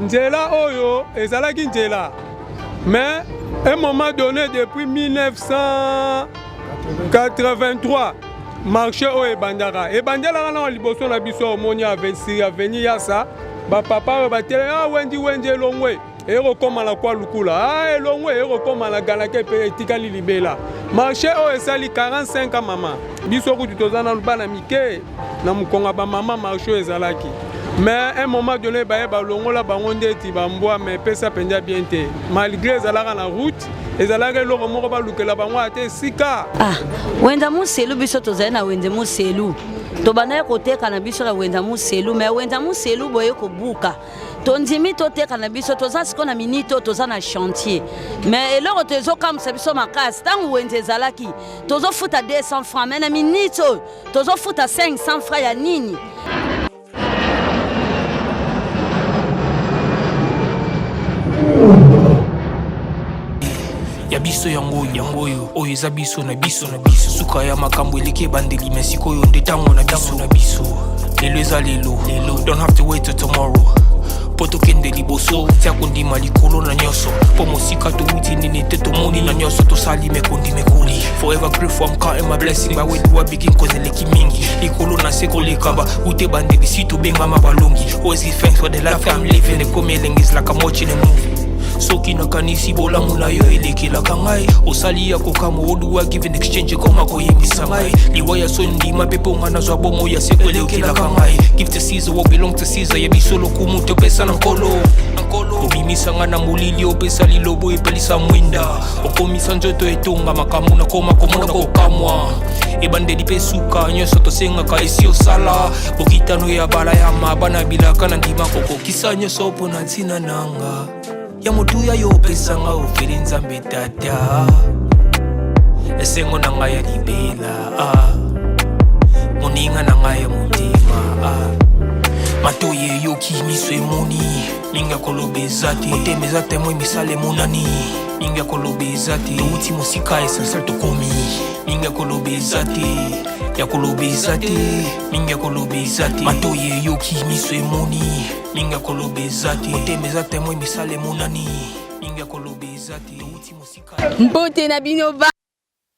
Nzela oyo ezalaki nzela mais un moment donné depuis 1983 marché oyo ebandaka ebandelaka na liboso na biso omoni avenue yasa bapapa oyo batele ah, wendi wendi elongwe ekokoma na kwa lukula ah, elongwe ekokoma na galake mpe etikali libela marché oyo esali 45 ans mama biso kutu toza nanu bana mike na mokongo bamama marché oyo ezalaki mais un moment donné baye balongola bango ndeti bambwa mais epesa mpenza bien te malgré ezalaka na route ezalaka eloko moko balukela bango ata esika ah, wenza moselu biso tozali na wenze moselu tobandaki koteka na biso na wenza moselu mais wenza moselu boye kobuka tondimi toteka na biso toza sikoyo na minute oyo toza na chantier mais eloko toezokamwisa biso makasi ntango wenze ezalaki tozofuta 200 francs mais na minute oyo tozofuta 500 francs ya nini ya biso yango yango oyo oyo eza biso na biso na biso suka ya makambo eleki ebandeli me sikoyo nde ntango na biso na biso lelo eza lelo lelo don't have to wait till tomorrow mpo tokende liboso tia kondima likolo na nyonso mpo mosika towuti nini te tomoni na nyonso tosali mekondi mekoli forever grateful I'm counting my blessing by where do I begin cause eleki mingi likolo na se koleka ba ute bandeli si tobengama balongi always give thanks for the life I'm living ekomi elengi is like I'm watching a movie soki nakanisi bolamu na yo elekelaka ngai osali ya kokamwa oduwa give in exchange ekoma koyembisa ngai liwa ya soni ndima mpe mpo ngai nazwa bomo ya seko elekelaka ngai give to Caesar what belong to Caesar ya biso lokumu topesa na nkolo obimisa ngai na molili opesa lilobo epelisa mwinda okomisa nzoto etonga makambo nakoma komona kokamwa ebandeli mpe suka nyonso tosengaka esi osala bokitano ya balayama bana bilaka na ndima kokokisa nyonso mpo na ntina nanga ya motuya yo opesa nga ofeli nzambe tata esengo na ngai ya libela ah. moninga na ngai ya motema ah. matoyi eyoki miso emoni mingi ya koloba eza te motema eza temoi misala emonani mingi ya koloba eza te touti mosika essentiel tokomi mingi ya koloba eza te ya koloba eza te mingi ya koloba eza te matoyi eyoki miso emoni mingi ya koloba eza te motema eza temoin misala emonani mingi ya koloba eza te touti mosika mbote na bino ba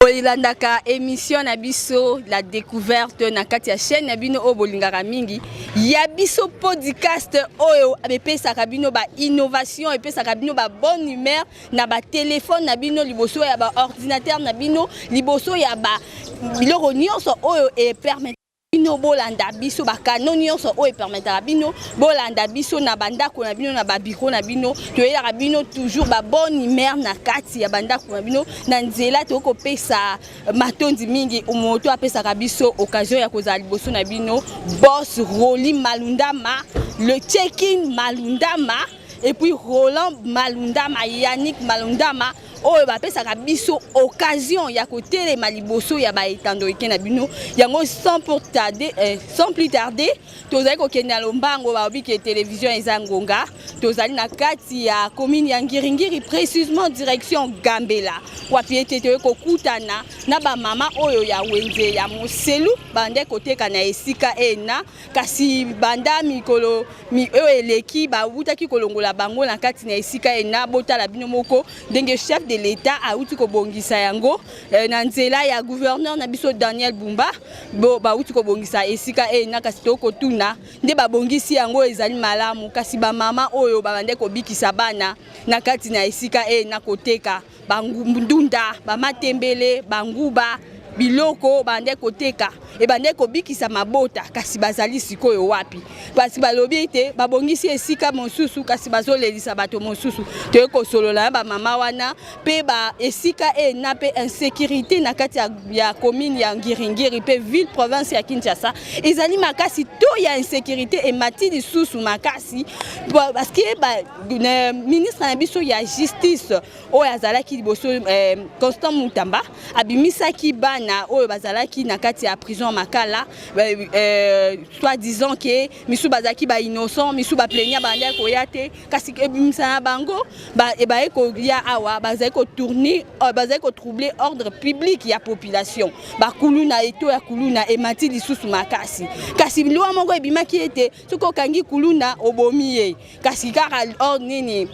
bolandaka émission na biso la découverte na kati ya chaîne na bino oyo bolingaka mingi ya biso podcast oyo epesaka bino ba innovation epesaka bino ba bonne humeur na ba téléphone na bino liboso ya ba ordinateur na bino liboso ya ba biloko nyonso oyo epermettre bino bolanda biso bakano nyonso oyo epermetaka bino bolanda biso na bandako na bino na babiro na bino toyelaka bino toujours babonne humeur na kati ya bandako na bino na nzela tokoki kopesa matondi mingi moto apesaka biso occasion ya kozala liboso na bino boss Rolly Malundama le check-in Malundama et puis Roland Malundama Yannick Malundama oyo bapesaka biso occasion ya kotelema liboso ya baetando eke na bino yango sans, pour tarder, eh, sans plus tarder tozali kokende na lombango balobi ke télévision eza ngonga tozali na kati ya commune ya ngiringiri précisément direction gambela wapi ete toyei kokutana na bamama oyo ya wenze ya moselu bande koteka na esika ena kasi banda mikolo oyo eleki bawutaki kolongola bango na kati na esika ena botala bino moko ndenge chef de l'etat awuti kobongisa yango eh, na nzela ya gouverneur na biso Daniel Bumba bo bawuti kobongisa esika ena kasi tokotuna nde babongisi yango ezali malamu kasi bamama oyo babandaki kobikisa bana na kati na esika ena koteka bandunda bamatembele banguba biloko bandaki koteka ebandaki kobikisa mabota kasi bazali sikoyo wapi kasi balobi ete babongisi esika mosusu kasi bazolelisa bato mosusu toyei kosolola na bamama wana mpe ba esika ena mpe insécurité na kati ya, ya commune ya ngiringiri mpe ville province ya kinshasa ezali makasi to ya insécurité emati lisusu makasi parce que ba, ministre na biso ya justice oyo azalaki liboso eh, Constant Mutamba abimisaki bana Bana oyo bazalaki na kati ya prison Makala, soit disant ke misu bazalaki ba innocent, misu ba plaignant bandaki koya te, kasi ebimisa na bango baye kolia awa, bazali kotourner, bazali kotroubler ordre public ya population. Bakuluna, eto ya kuluna emati lisusu makasi. Kasi loi moko ebimaki ete soki okangi kuluna, obomi ye. Kasi kaka or nini,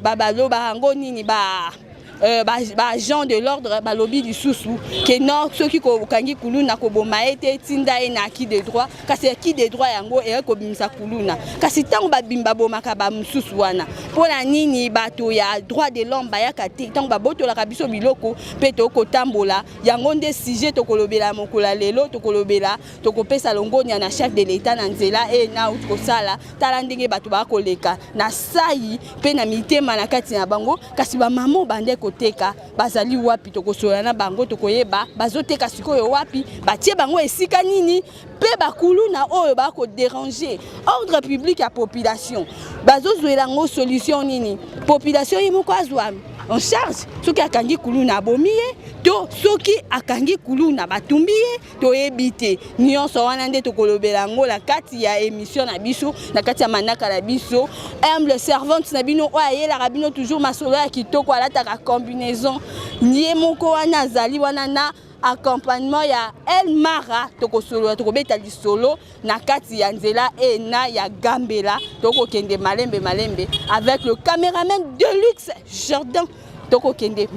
balobaka yango nini, ba baagent de l'ordre balobi lisusu ke non, soki okangi kuluna, koboma ye te, tinda ye na acquis de droit. Kasi acquis de droit yango eyaki kobimisa kuluna. Kasi ntango babomaka bamosusu wana, mpo na nini bato ya droit de l'homme bayaka te ntango babotolaka biso biloko mpe tokotambola? Yango nde sujet tokolobela mokolo ya lelo. Tokolobela, tokopesa longonia na chef de l'État na nzela e na auti kosala. Tala ndenge bato bakoleka na sai mpe na mitema na kati na bango. Kasi bamama bande koteka bazali wapi? Tokosola na bango, tokoyeba bazoteka sikoyo wapi, batie bango esika nini, mpe bakuluna oyo bakodéranger ordre public ya population bazozwela yango solution nini? Population ye moko azwa en charge. Soki akangi kuluna, abomi ye, to soki akangi kuluna, batumbi ye, toyebi te. Nyonso wana nde tokolobela yango na kati ya émission na biso, na kati ya manaka na biso. Humble servante na bino oyo ayelaka bino toujours masolo ya kitoko, alataka combinaison ye moko wana, azali wana na accompagnement ya El Mara. Tokosolola, tokobeta lisolo na kati ya nzela ena ya Gambela. Tokokende malembe malembe avec le caméraman de luxe Jordan. Tokokende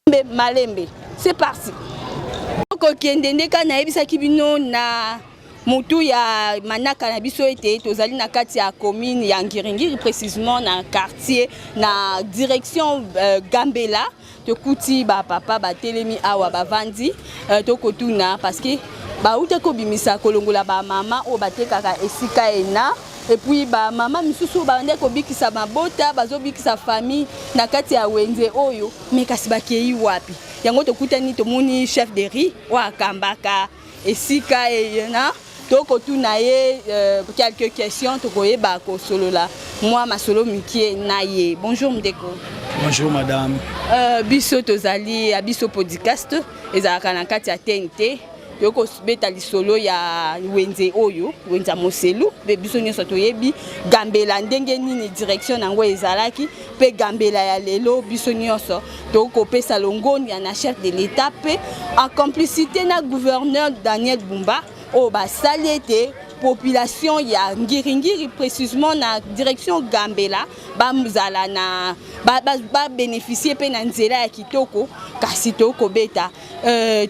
malembe malembe, c'est parti. Tokokende nde kaka nayebisaki bino na mutu ya manaka na biso ete tozali na kati ya commune ya Ngiringiri, précisément na quartier na direction Gambela. Tokuti bapapa batelemi awa, bavandi. Tokotuna parce que bauta kobimisa, kolongola bamama oyo batekaka esika ena, et puis bamama misusu oyo babandaki kobikisa mabota, bazobikisa famille na kati ya wenze oyo, me kasi bakei wapi? Yango tokutani, tomoni chef de rue oyo akambaka esika ena. Tokotuna ye quelques questions, tokoyeba kosolola mwa masolo mike na ye. Bonjour ndeko. Bonjour madame. Biso tozali ya biso podcast ezalaka na kati ya TNT. Tokobeta lisolo ya wenze oyo, wenze ya Moselu, mpe biso nyonso toyebi Gambela ndenge nini direction yango ezalaki, mpe Gambela ya lelo. Biso nyonso tokopesa longonia na chef de l'État mpe en complicité na gouverneur Daniel Bumba oyo basali ete population ya Ngiringiri, précisément na direction Gambela, bazala na babénéficie mpe na nzela ya kitoko. Kasi tokobeta,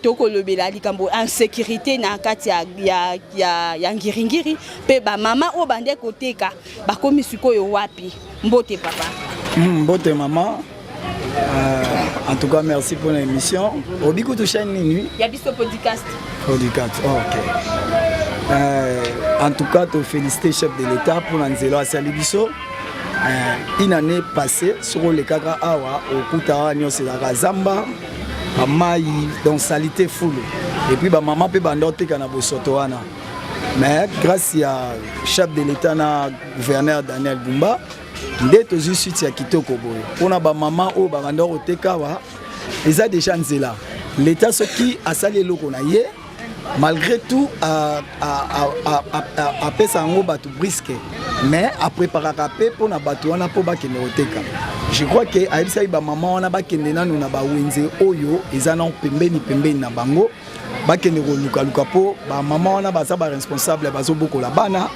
tokolobela likambo insécurité na kati ya Ngiringiri, mpe bamama oyo bande koteka bakomi sikoyo wapi? Mbote papa. Mbote mama. En tout cas, merci pour l'émission. Obi kutu chaîne nini? Ya biso podcast. Podcast, oh, ok. En tout cas, te féliciter chef de l'État pour la nzela asali biso. Une année passée, soko olekaka awa, okuta awa nyonso ezalaka zamba, bamai, donc salité, fulu, et puis bamama mpe banda oteka na bosoto wana. Mais grâce ya chef de l'État na gouverneur Daniel Bumba nde tozwi suite ya kitoko boye mpona bamama oyo babanda koteka awa. Eza déjà nzela. L'État soki asali eloko na ye, malgré tout apesa yango bato brusque, mais apréparaka mpe mpona bato wana mpo bakende koteka. Je crois ke ayebisaki bamama wana bakende nanu na bawenze oyo eza nano pembeni pembeni na bango, bakende kolukaluka, mpo bamama wana baza baresponsable, bazobokola bana.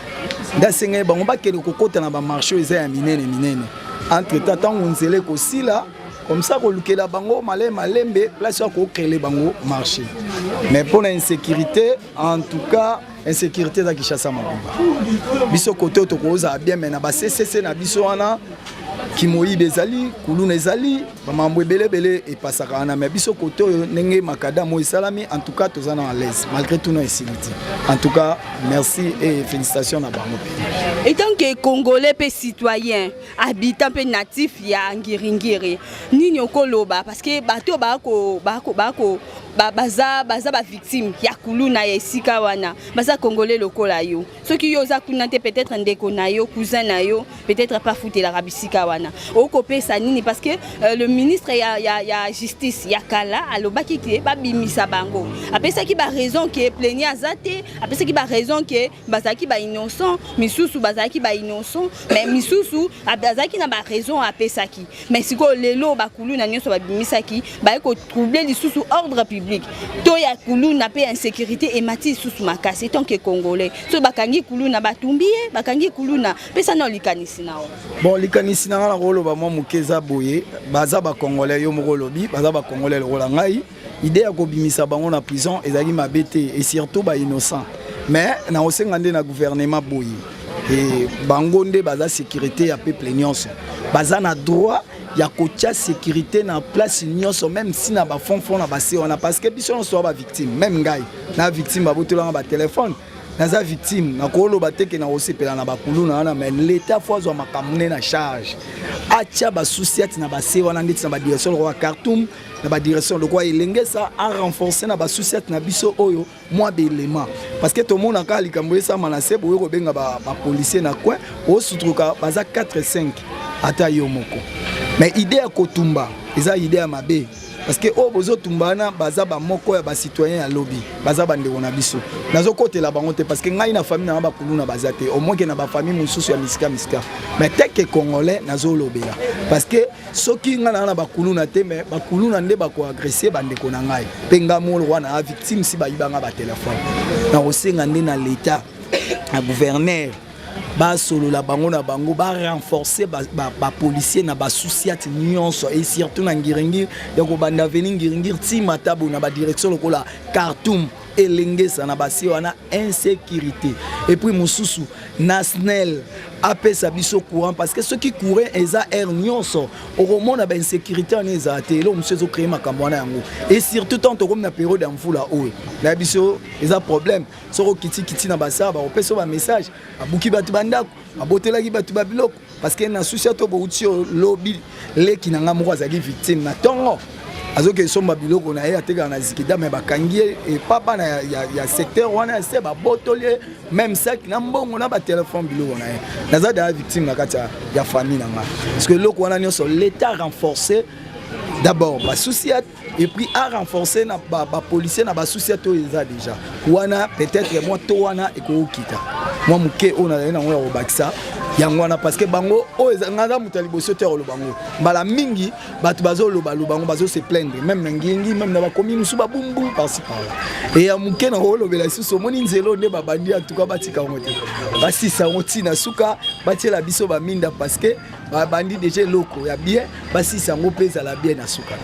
Nde asengaki bango bakende kokɔta na bamarché oyo eza ya minene minene. Entre temps, ntango nzela ekosila, comme ça kolukela bango malembe malembe place oyo akocréer bango marché. Mais mpona insécurité, en tout cas insécurité eza Kinshasa mobimba. Biso kote oyo tokozala bien, mais na baccc na biso wana kimoyibi ezali, kuluna ezali, bamambo ebele ebele epasaka wana. Mais biso kote oyo, ndenge macadam oyo esalami, en tout cas toza na à l'aise, malgré tout na esili te. En tout cas merci et félicitations na bango mpe. Étant que Congolais mpe citoyen, habitant mpe natif ya Ngiringiri, nini okoloba? Parce que bato bako Ba, baza baza ba victime ya kuluna ya esika wana, baza congolais lokola yo. Soki yo oza kuna te, peut-être ndeko na yo, cousin na yo, peut-être pas futelaka bisika wana. Okopesa nini? Parce que le ministre ya justice ya kala alobaki ke babimisa bango, apesaki baraison ke plaignant aza te, apesaki baraison ke bazalaki bainnocent, misusu bazalaki bainnocent, mais misusu azalaki na baraison apesaki. Mais sikoyo lelo bakuluna nyonso babimisaki, baye kotroubler lisusu ordre public to ya kuluna mpe ya insécurité emati lisusu makasi. Tant que congolais, so bakangi kuluna, batumbi ye, bakangi kuluna, pesa na likanisi na yo. Bon, likanisi na nga na koloba mwa moke eza boye: baza bacongolais, yo moko olobi baza bacongolais lokola ngai. Idée ya kobimisa bango na prison ezalaki mabe te, et surtout bainnocent. Mais na kosenga nde na gouvernement boye: e bango nde baza sécurité ya peuple nyonso, baza na droit ya kotia sécurité na place nyonso, même si na bafond-fond na base wana, parce que biso nyonso toza bavictime. Même ngai na victime, babotolanga batelefone, naza victime. Nakoloba te ke nakosepela na bakuluna wana, mais l'état faut azwa makambo nde na charge, atia basous-ciat na base wana, ndeti na badirection lokola Khartoum, na badirection lokola Elengesa, arenforce na basous-ciat na biso oyo mwa belema, parce que tomonaka likambo esama na se boye, kobenga bapolicier na coin, osutruka baza 4 5, ata yo moko. Mais idée ya kotumba eza idée ya mabe, parce que oyo bozotumba wana baza bamoko ya bacitoyen ya lobi, baza bandeko na biso. Nazokotela bango te, parce que ngai na famille nanga bakuluna baza te, au moins ke na bafamille mosusu ya misika misika. Mais teke congolais nazolobela, parce que soki ngai nanga na bakuluna te, mais bakuluna nde bakoagresser bandeko na ngai, mpe ngai moko wana a victime si bayibanga batelefone. Nakosenga nde na l'état, na gouverneur, basolola bango na bango, barenforcer bapolicier na basous-ciat nyonso, et surtout na Ngiringiri, ya kobanda avenue Ngiringiri ti Matabo, na badirection lokola Khartoum, Elengesa, na basi wana insécurité. Et puis mosusu, na SNEL apesa biso courant, parce que soki courant eza aire nyonso, okomona bainsécurité wana ezala te. Eloko mosusu ezocréer makambo wana yango, et surtout tant tokomi na période ya mvula oyo na biso, eza problème. Soki okitikiti na basala, bakopesa bamessage, babuki bato bandako, babotelaki bato babiloko, parce que na susi ato bouti lobi, leki na nga moko azalaki victime. Na ntongo azoki esomba biloko na ye, atekaka na zikida, me bakangi ye epa bana ya secteur wana ya se, babotoli ye même sac na mbongo na batelefone, biloko na ye. Naza deya victime na kati ya famille na nga, parce que eloko wana nyonso, l'état renforcé d'abord basous-ciat et puis a renforcer na bapolicier na basous-ciat oyo eza déjà wana. Peut-être mwa to wana ekokokita mwa moke. Oyo nazali nango ya kobakisa yango wana, parce que bango oyo nga aza moto ya liboso te ya koloba ngo. Mbala mingi bato bazolobaloba yango, bazose plaindre, même na Ngingi, même na bakomi mosusu, babumbu par-ci par-là. E ya moke na kolobela lisusu, omoni nzela nde babandi, antuka batika yango te, basisa yango ntina suka, batiela biso baminda, parce que babandi déjà eloko ya bien, basisa yango mpe ezala bien na suka.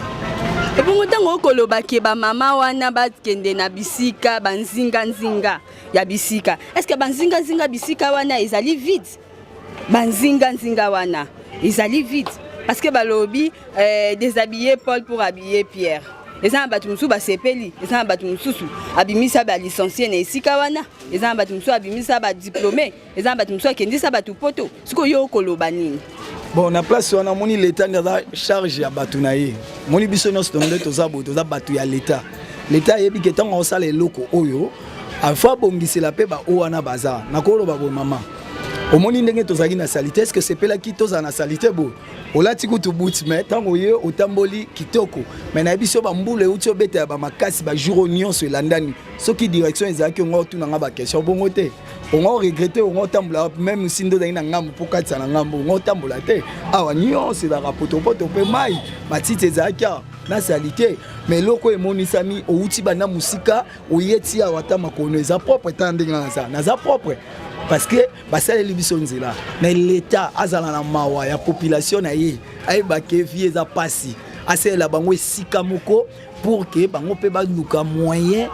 Ebongo ntango okolobaki bamama wana bakende na bisika banzinganzinga ya bisika, est-ce banzinganzinga bisika wana ezali vide? Banzinganzinga wana ezali vide? Parce que balobi déshabiller Paul pour habiller Pierre. Eza na bato mosusu basepeli, eza na bato mosusu abimisa balicencié na esika wana, eza na bato mosusu abimisa badiplômé, eza na bato mosusu akendisa bato poto. Sikoyo yo okoloba nini? Bon, na place wana, omoni leta nde aza charge ya bato na ye. Moni biso nyonso nde toza boye, toza bato ya leta. Leta ayebi ke ntango akosala eloko oyo, afo abongisela mpe baoyo wana baza. Nakoloba boye, mama, omoni ndenge tozalaki na saleté, est-ce sepelaki tozala na saleté boye? Olati kutu buti, mais ntango ye otamboli kitoko. Mais nayebi so bambula euti obeta ya bamakasi, bajour oyo nyonso elandani, soki direction ezalaki ongo, otunanga baquestion bongo te, ongo regretter, ongo otambola même si nde ozalaki na ngambo mpo katisa na ngambo, ongo otambola te. Awa nyonso ezalaka potopoto mpe mai, matiti ezalaki awa na saleté. Mais eloko oyo emonisami, outi banda mosika, oyeti awa, ata makono eza propre. Ta ndenge naza propre, parce que basaleli biso nzela. Mais l'état azala na mawa ya population na ye, ayebake vie eza pasi, asalela bango esika moko pour ke bango mpe baluka moyen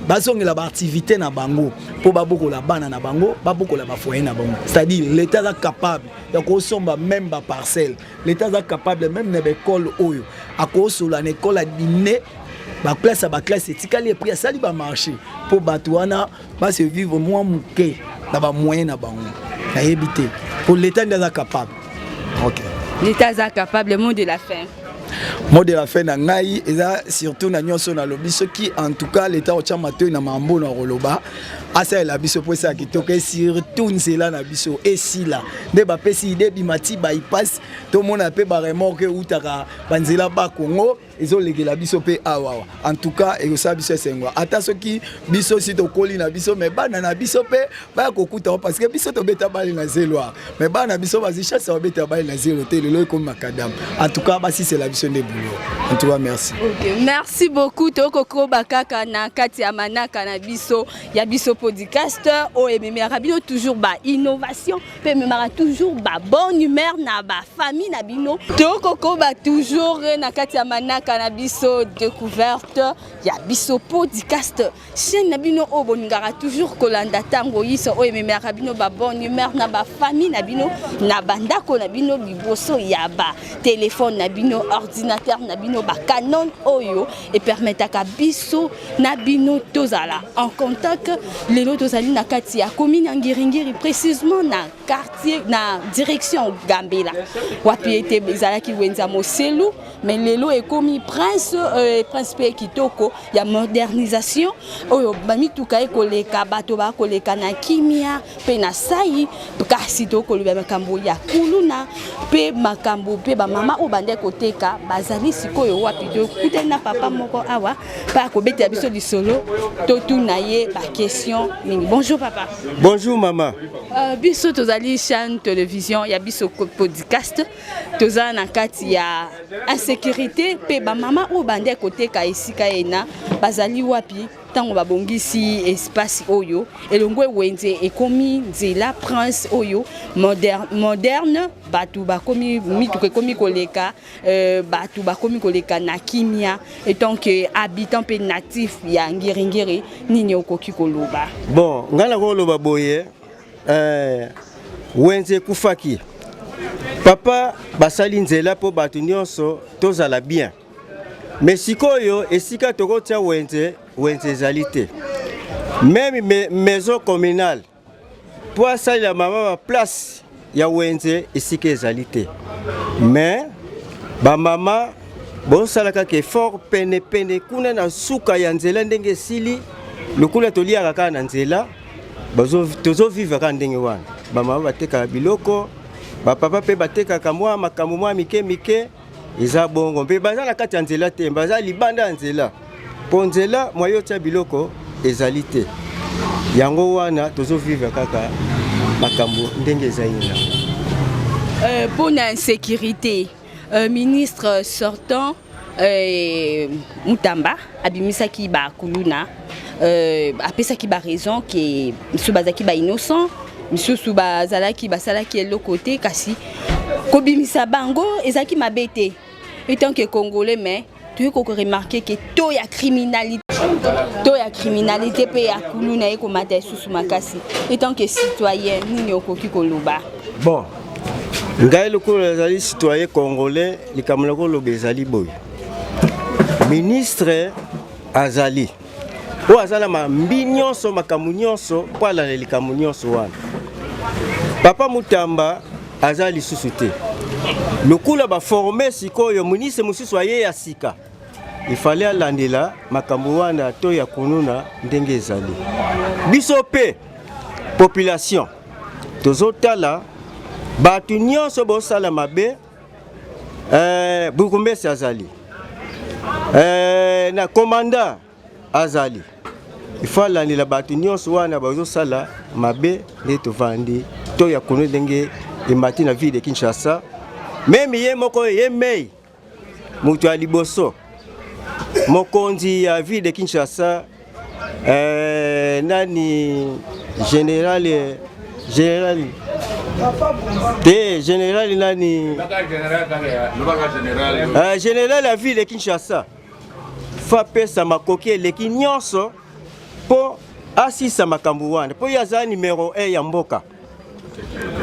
bazongela baactivité na bango, mpo babokola bana na bango, babokola bafoyer na bango. C'est-à-dire l'état aza capable ya kosomba même baparcelle, l'état aza capable même na baekole oyo akosola na ekole ya dine, baplace ya baklasse etikali, et puis asali bamarché mpo bato wana base vivre mwa moke na bamoyen na bango. Nayebi te, mpo l'état nde aza capable, ok. L'état aza capable. Mot de la fin? Mot de la fin na ngai eza surtout na nyonso nalobi, soki en tout cas l'État otya matoi na makambo na koloba, asalela biso mpo esala kitoko, e surtout nzela na biso esila nde bapesi idée bima ti bypass, tomona mpe baremorque eutaka banzela Bakongo ezolekela biso mpe awawa. En tout cas ekosala biso esengo, ata soki biso si tokoli na biso, mais bana na biso mpe baya kokuta, parce que biso tobeta bale na zelo awa, mais bana na biso bazwi chance ya babeta bale na zelo te. Lelo ekomi macadam. En tout cas basisela biso nde boulot. En tout cas merci. Okay, merci beaucoup. Tokokoba kaka na kati ya manaka na biso ya biso podcast oyo ememaka bino toujours ba innovation mpe ememaka toujours ba bonne humeur na bafamille na bino. Tokokoba toujours na kati ya manaka na biso découverte ya biso podcast, chaîne na bino oyo bolingaka toujours kolanda ntango yiso, oyo ememaka bino babonne humeur na bafamille na bino, na bandako na bino, liboso ya batelefone na bino, ordinateur na bino, bacanon oyo epermetaka biso na bino tozala en contact. Lelo tozali na kati ya commune ya Ngiringiri, précisément na quartier na direction Gambela, wapi ete ezalaki wenza Moselu, mais lelo ekomi Prince, Prince mpe kitoko ya modernisation oyo bamituka ekoleka, bato bakoleka na kimia mpe na sai. Kasi tokoloba makambo ya kuluna mpe makambo mpe bamama oyo bande koteka bazali sikoyo wapi. Tokutani na papa moko awa mpe akobetela biso lisolo, totuna ye baquestion mingi. Bonjour papa. Bonjour mama. Biso tozali chaîne télévision ya biso podcast. Toza na kati ya insécurité mpe bamama oyo bande koteka esika ena bazali wapi ntango babongisi espace oyo elongo wenze ekomi nzela Prince oyo moderne, bato bakomi, mituka ekomi koleka, bato bakomi koleka na kimia? Etant que habitant mpe natif ya Ngiringiri, nini okoki koloba? Bon, ngai nakoloba boye, wenze ekufaki papa, basali nzela mpo bato nyonso tozala bien, mais sikoyo esika tokotia wenze, wenze ezali te. Même maison communale mpo asalela mama baplace ya wenze, esika ezali te. Mais bamama bosala kaka effort penepene kuna na suka ya nzela, ndenge esili lokola toliaka kaka na nzela, tozovivre kaka ndenge wana. Bamama batekaka biloko, bapapa mpe batekaka mwa makambo mwa mike mike, eza bongo. Mpe baza na kati ya nzela te, baza libanda ya nzela, mpo nzela mwa yo tia biloko ezali te. Yango wana tozovivre kaka makambo ndenge ezali na Mpo na insécurité, ministre sortant Mutamba abimisaki bakuluna, apesaki baraison ke misusu bazalaki bainnocent, misusu bazalaki basalaki eloko te, kasi kobimisa bango ezalaki mabe te. Etant que Congolais, mais toyei koremarquer ke taux ya criminalité mpe ya kuluna ekomata lisusu makasi. Etant que citoyen, nini okoki koloba? Bon, ngai lokola nazali citoyen congolais, likambo na koloba ezali boye: ministre azali oyo aza na mambi nyonso, makambo nyonso mpo alanda likambo nyonso wana. Papa Mutamba aza lisusu te, lokola baforme sikoyo ministre mosusu aye ya sika, ifale alandela makambo wana to ya kununa ndenge ezali. Biso mpe population tozotala bato nyonso bosala mabe. Bourgmestre azali, na commandant azali, ifo alandela bato nyonso wana bazosala mabe. Nde tovandi to ya kono ndenge emati na ville de Kinshasa, même ye moko ye mei moto ya liboso, mokonzi ya ville de Kinshasa, nani, général te, général nani, général ya ville de Kinshasa, fa apesa makoki eleki nyonso mpo asisa makambo wana, mpo ye aza numero 1 ya mboka.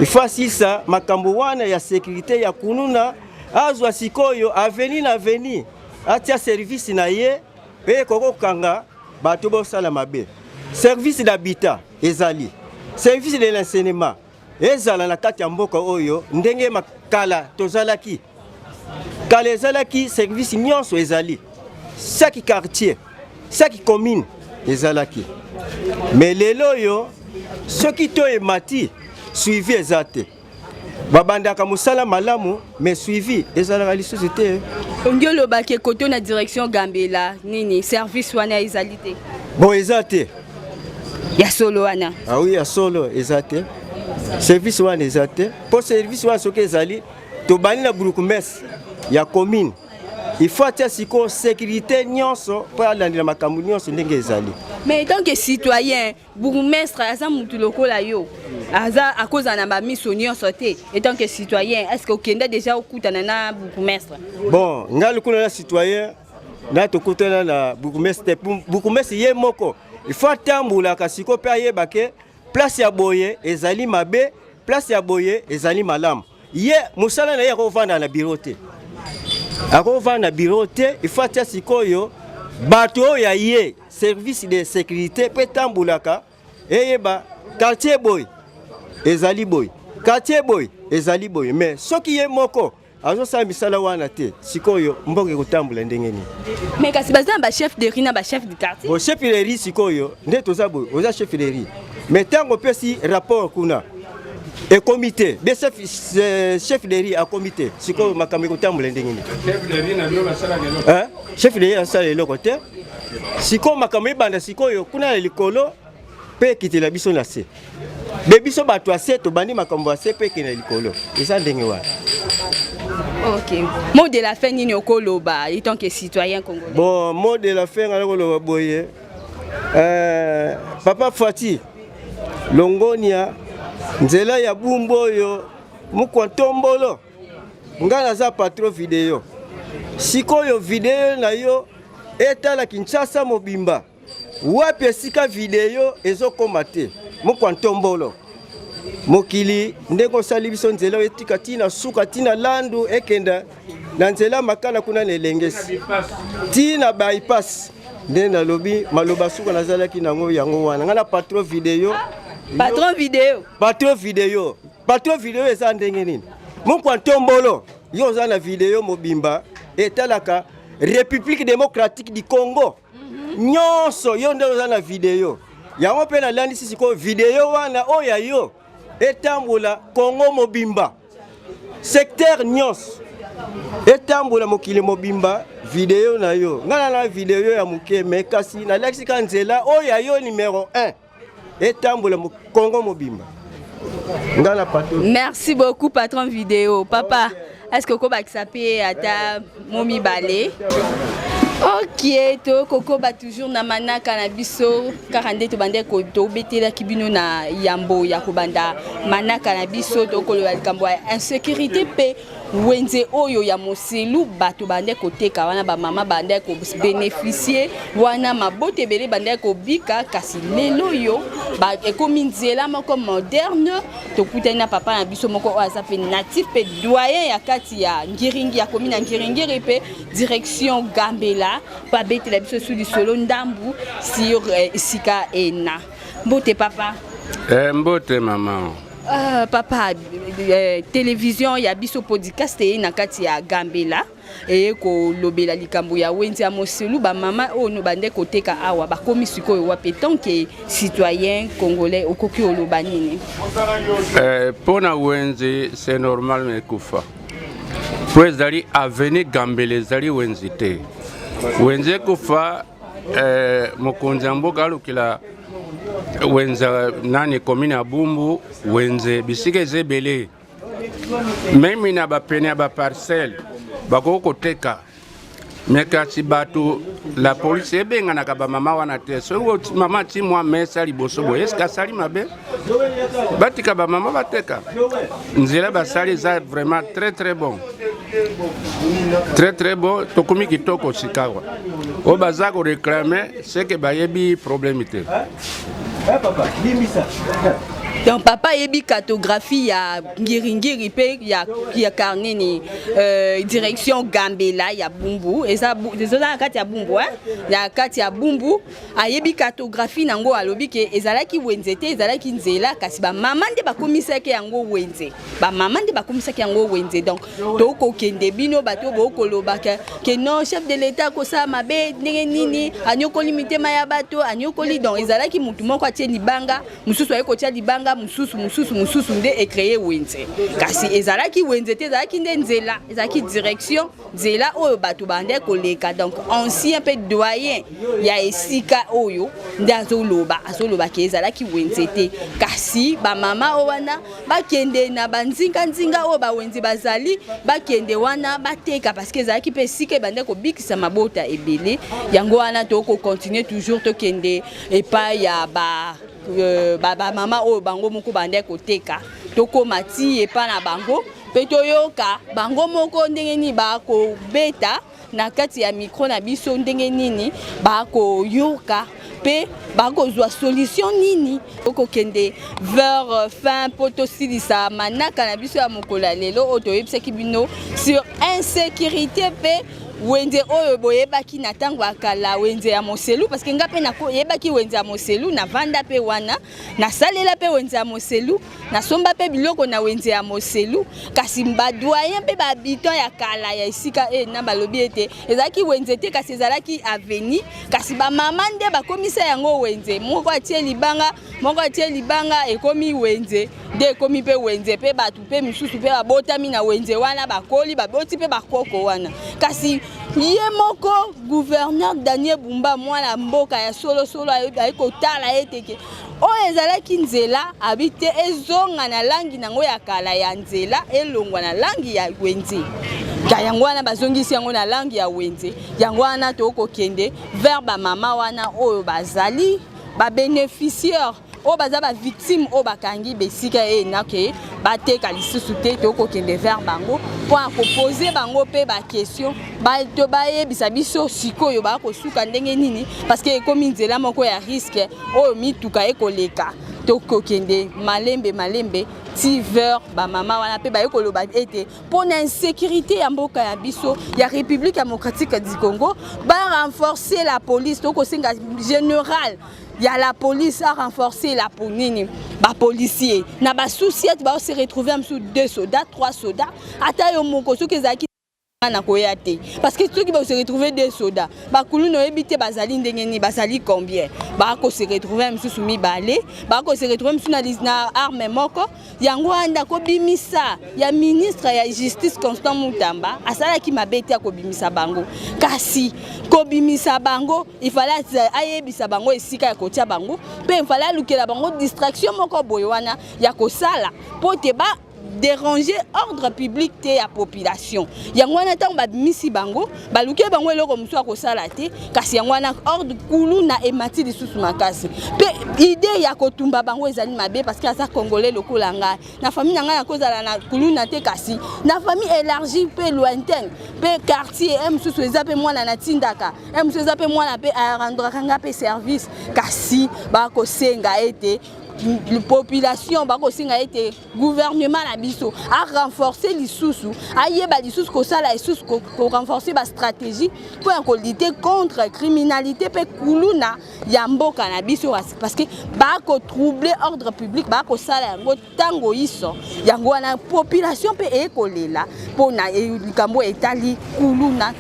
Ifo asisa makambo wana ya sécurité ya kununa, azwa sikoyo avenue na avenue, atia service na ye mpe ekokokanga bato bosala mabe. Service d'habitat ezali, service de l'enseignement ezala na kati ya mboka oyo ndenge makala tozalaki. Kala ezalaki service nyonso ezali, chaque quartier, chaque commune ezalaki. Mais lelo oyo soki to emati, suivi eza te. Babandaka mosala malamu, mais suivi ezalaka lisusu te. Ongi olobaki ekoto na direction Gambela, nini service wana ezali te? Bon, eza te. Ya solo wana? Ah oui, ya solo eza te. Service wana eza te. Po service wana soki ezali, tobandi na bourgmestre ya commune. Il faut atia sikoyo sécurité nyonso mpo alandela makambo nyonso ndenge ezali. Mais tant que citoyen, bourgmestre aza mutu lokola yo, aza akozala na bamiso nyonso te. En tant que citoyen, est ce que okenda déjà okutana na bourgmestre? Bon, ngai lokola na citoyen na tokutana na bourgmestre te. Bourgmestre ye moko il faut atambolaka sikoyo mpe ayeba ke place ya boye ezali mabe, place ya boye ezali malamu. Ye mosala na ye akovanda na bureau te, akovanda na bureau te. Il faut atia sikoyo bato oyo ya ye service de sécurité mpe etambolaka, eyeba quartier boye ezali boye, quartier boye ezali boye. Mais soki ye moko azosala misala wana te, sikoyo mboka ekotambola ndenge nini? Mais kasi baza na bachef de rue na bachef du quartier. Bon, chef de rue sikoyo nde toza boye, oza chef de rue, mais ntango opesi rapport kuna ekomi te, be chef de rue akomi te, sikoyo makambo ekotambola ndenge nini? Chef de rue asala eloko te. Sikoyo makambo ebanda sikoyo kuna na likolo mpe ekitela biso na se. Be biso bato ya se tobandi makambo ya se mpe ekende likolo, eza ndenge wana. Ok, mot de la fin nini okoloba en tant que citoyen congolais? Bon, mot de la fin nga nakoloba boye, papa Fati Longonia, nzela ya Bumbu oyo mokwa ntombolo, ngai naza patron video. Sikoyo video na yo etala Kinshasa mobimba, wapi esika video ezokoma te? Mokwa ntombolo, mokili ndenge osali biso nzela oyo etika ntina suka, ntina landu, ekenda na nzela Makala kuna na Elengesi ntina bypass. Nde nalobi maloba suka nazalaki nango yango wana. Ngai na patron video. Patron video. Patron video, patron video eza ndenge nini? Mokwa ntombolo, yo oza na video mobimba etalaka République démocratique du Congo nyonso, yo nde oza na video yango. Mpe nalandisi sikoyo video wana oyo ya yo etambola Congo mobimba, secteur nyonso etambola mokili mobimba video na yo. Ngai na video ya moke, mais kasi nalakisi ka nzela oyo ya yo numero 1 etambola Congo mobimba. Ngai na patron. Merci beaucoup, patron vidéo. Papa, est ce que okobakisa mpe ata mo mibale? Ok, tokokoba toujours na manaka na biso kaka nde tobande tobetelaki bino na yambo ya kobanda manaka na biso. Tokoloba likambo ya insécurité mpe wenze oyo ya Moselu. Bato bande koteka wana, bamama bande kobénéficier wana, mabota ebele bande kobika. Kasi lelo oyo ekomi nzela moko moderne. Tokutani na papa na biso moko oyo aza mpe natif mpe doyen ya kati ya Ngiringi, akomi na Ngiringiri mpe direction Gambela, mpo abetela biso su lisolo ndambu sur esika ena. Mbote, papa. Mbote, mama. Papa, télévision ya biso podcast eye na kati ya Gambela, eye kolobela likambo ya wenze ya Moselu. Bamama oyo no bande koteka awa bakomi sikoyo wapi? Tant que citoyen congolais, okoki oloba nini? Mpo na wenze, c'est normal mais ekufa, mpo ezali avenue Gambela, ezali wenze te. Wenze ekufa. Mokonzi ya mboka alukila wenze nani, commune ya Bumbu, wenze bisika eza ebele, même na bapene ya baparcelle bakoki koteka. Mais kasi bato, la polise ebenganaka bamama wana te. Soki mama ati mwa mesa liboso boye, eske asali mabe? Batika bamama bateka. Nzela basali eza vraiment très très bon, très très bon. Tokomi kitoko sikawa. Oyo baza koréclamer, c'est que bayebi problème te. Donc papa ayebi cartographie ya Ngiringiri mpe ya, ya nini direction Gambela ya Bumbu, eza eza na kati ya Bumbu, hein? Na kati ya Bumbu ayebi cartographie nango. Alobi ke ezalaki wenze te, ezalaki nzela, kasi bamama nde bakomisaki yango wenze, bamama nde bakomisaki yango wenze. Donc tokokende, bino bato bokoloba ke non, chef de l'État akosala mabe ndenge nini, anyokoli mitema ya bato, anyokoli. Donc ezalaki motu moko atie libanga, mosusu aye kotia libanga, mosusu, mosusu, mosusu, nde ecréer wenze. Kasi ezalaki wenze te, ezalaki nde nzela, ezalaki direction, nzela oyo bato bande koleka. Donc ancien mpe doyen ya esika oyo nde azoloba, azoloba ke ezalaki wenze te, kasi bamama oyo wana bakende na banzinganzinga oyo bawenze bazali, bakende wana bateka, parce que ezalaki mpe esika ebande kobikisa mabota ebele. Yango wana tokocontinuer toujours, tokende epai ya ba bamama oyo bango moko bande koteka. Tokóma ti epa na bango mpe toyoka bango moko ndenge nini bakobeta na kati ya micro na biso, ndenge nini bakoyoka mpe bakozwa solution nini. Okokende vers fin mpo tosilisa manaka na biso ya mokolo ya lelo oyo toyebisaki bino sur insécurité mpe wenze oyo boyebaki na ntango ya kala, wenze ya Moselu. Parce que nga mpe nayebaki wenze ya Moselu, navanda mpe wana, nasalela mpe wenze ya Moselu, nasomba mpe biloko na wenze ya Moselu. Kasi badoyen mpe bahabitant ya kala ya esika e na balobi ete ezalaki wenze te, kasi ezalaki avenue, kasi bamama nde bakomisa yango wenze. Moko atie libanga, moko atie libanga, ekomi wenze nde, ekomi mpe wenze. Mpe bato mpe misusu mpe babotami na wenze wana, bakoli, baboti mpe bakoko wana. Kasi ye moko gouverneur Daniel Bumba, mwana mboka ya solosolo, ayi kotala ete ke oyo ezalaki nzela, abi te ezonga na langi nango ya kala ya nzela, elongwa na langi ya wenze. Ka yango wana bazongisi yango na langi ya wenze. Yango wana tokokende vers bamama wana oyo bazali babénéficiaire, oyo baza bavictime, oyo bakangi besika e nake bateka lisusu te. Tokokende vers bango mpo na koposer bango mpe baquestion, to bayebisa biso sikoyo bakosuka ndenge nini, parce que ekomi nzela moko ya risque oyo mituka ekoleka. Tokokende malembe malembe ti vers bamama wana mpe baye koloba ete mpo na insécurité ya mboka ya biso ya République démocratique du Congo, barenforcer la police. Tokosenga général ya la police a renforcer la nini, bapolicier na basous-ciat. Baose retrouver mosusu deux soldats, trois soldats. Ata yo moko soki ezalaki na koya te, parce que soki bose retrouver deux soldats, bakuluna oyebi te bazali ndenge nini, bazali combien. Bakose retrouver mosusu mibale, bakose retrouver mosusu na arme moko. Yango wana kobimisa ya ministre ya Justice Constant Mutamba asalaki mabe te ya kobimisa bango, kasi kobimisa bango, ifale ayebisa bango esika ya kotia bango, mpe ifale alukela bango distraction moko boye wana ya kosala mpo te ba déranger ordre public te ya population. Yango wana ntango babimisi bango, baluki bango eloko mosusu ya kosala te, kasi yango wana ordre kuluna emati lisusu makasi. Mpe idée ya kotumba bango ezali mabe, parce que aza Congolais lokola ngai. Na famille na ngai nakozala na kuluna te, kasi na famille élargie mpe lointaine mpe quartier e mosusu eza mpe mwana natindaka e mosusu eza mpe mwana mpe arendraka nga mpe service. Kasi bakosenga ete population, bakosenga ete gouvernement na biso arenforcer lisusu, ayeba lisusu kosala lisusu korenforcer bastratégie mpo ya kolutter contre criminalité mpe kuluna ya mboka na biso, parce que bakotroubler ordre public, bakosala yango ntango yiso. Yango wana population mpe eyekolela mpona likambo etali kuluna.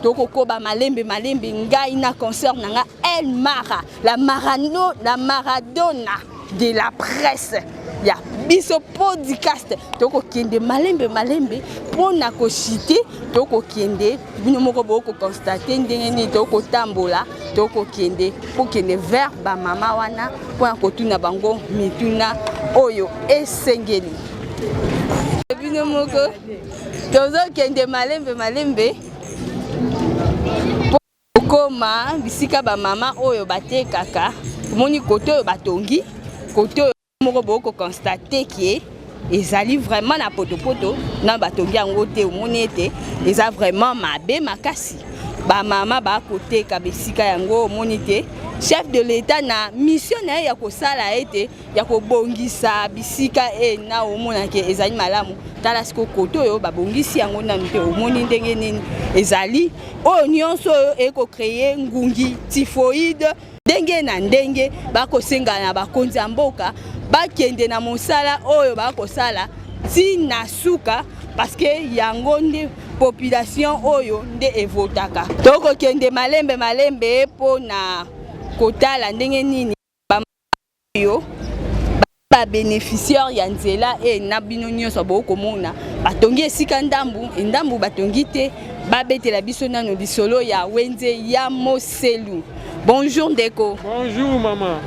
Tokokoba malembe malembe. Ngai na concert na nga El Mara, la Marano, la Maradona de la presse ya biso podcast. Tokokende malembe malembe mpona koshite. Tokokende, bino moko bokoconstater ndenge nini tokotambola. Tokokende kokende vers bamama wana mpona kotuna bango mituna oyo esengeli. Bino moko, tozokende malembe malembe okoma bisika bamama oyo batekaka. Omoni kote oyo batongi, kote oyo moko bokoconstater ke ezali vraiment na potopoto na batongi yango te. Omoni ete eza vraiment mabe makasi. Bamama bakoteka bisika yango. Omoni te, chef de l'État na mission na ye ya kosala ete ya kobongisa bisika e na omonake ezali malamu. Tala siko kote oyo babongisi yango nanu te. Omoni ndenge nini ezali oyo nyonso oyo ekocréer ngungi, typhoïde, ndenge na ndenge. Bakosenga na bakonzi ya mboka bakende na mosala oyo bakosala ntina suka, parce que yango nde population oyo nde evotaka. Tokokende malembe malembe mpo na kotala ndenge nini oyo babénéficiaire ya nzela e na bino nyonso bokomona batongi esika ndambu ndambu batongi te. Babetela biso nano lisolo ya wenze ya Moselu. Bonjour ndeko. Bonjour mama.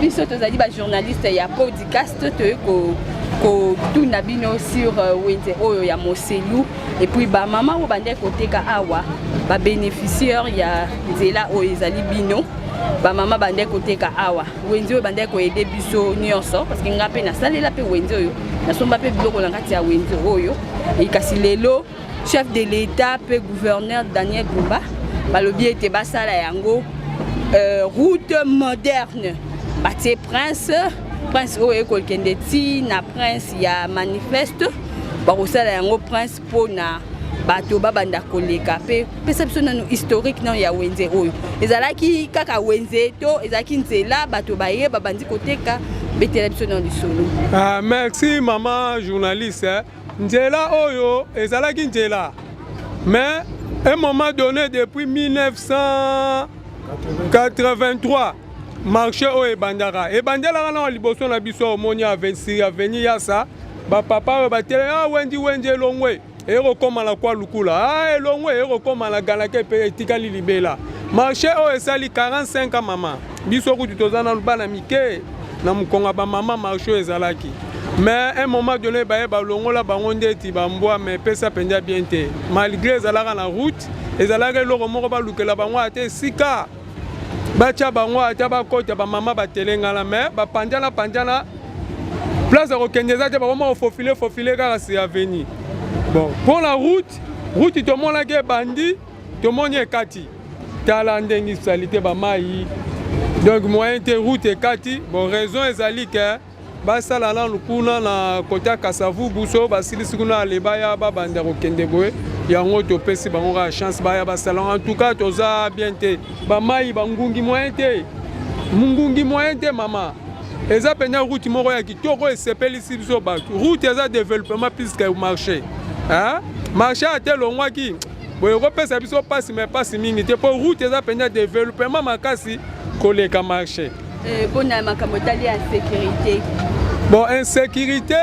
Biso tozali bajournaliste ya podcast, toye kotuna bino sur wenze oyo ya Moselu et puis bamama oyo bandeki koteka awa, babénéficiaire ya nzela oyo ezali bino. Bamama bandeki koteka awa, wenze oyo bandeki koaider biso nyonso, parce que nga mpe nasalela mpe wenze oyo, nasomba mpe biloko na kati ya wenze oyo. Kasi lelo chef de l'État mpe gouverneur Daniel Bumba balobi ete basala yango route moderne. Batie prince, prince oyo ekokende ti na prince ya manifeste. Bakosala yango prince mpona bato babanda koleka. Mpe pesa biso nano historique nano ya wenze oyo. Ezalaki kaka wenze to ezalaki nzela bato baye babandi koteka? Betela biso nano lisolo. Ah, merci mama journaliste. Nzela oyo ezalaki nzela, mais un moment donné, depuis 1983, marché oyo ebandaka, ebandelaka na liboso na biso. Omoni avenue Yasa, bapapa oyo batele ah, wenzi wenze elongwe, ekokóma na kwa lukula ah, elongwe, ekokóma na Ganake mpe etikali libela. Marché oyo esali 45 ans, mama. Biso kutu toza nanu bana mike na mokongo ya bamama. Marché oyo ezalaki, mais un moment donné baye balongola bango ndeti bambwa, mais epesa mpenza bien te. Malgré ezalaka na route, ezalaka eloko moko balukela bango ata esika batya bango, ata bakota bamama batelengana, mais bapanjana panjana, place ya kokende eza te. Bakoma kofaufiler faufiler kaka si avenue. Bon, mpo na route, route tomonaki ebandi, tomoni ekati. Tala ndenge esali te bamai, donc moyen te, route ekati. Bon, raison ezali ke basala nanu kuna na kote ya Kasavubu. So basilisi kuna ale, baya babanda kokende boye. Yango topesi bango kaka chance, baya basala. En tout cas toza bien te, bamai, bangungi, moyen te, ngungi moyen te. Mama, eza mpenza route moko ya kitoko, esepelisi biso bato. Route eza développement plus que marché, hein? Marché ate elongwaki boye ekopesa biso mpasi, mais mpasi mingi te, mpo route eza mpenza développement makasi koleka marché. Mpona makambo etali insécurité? Bon, insécurité,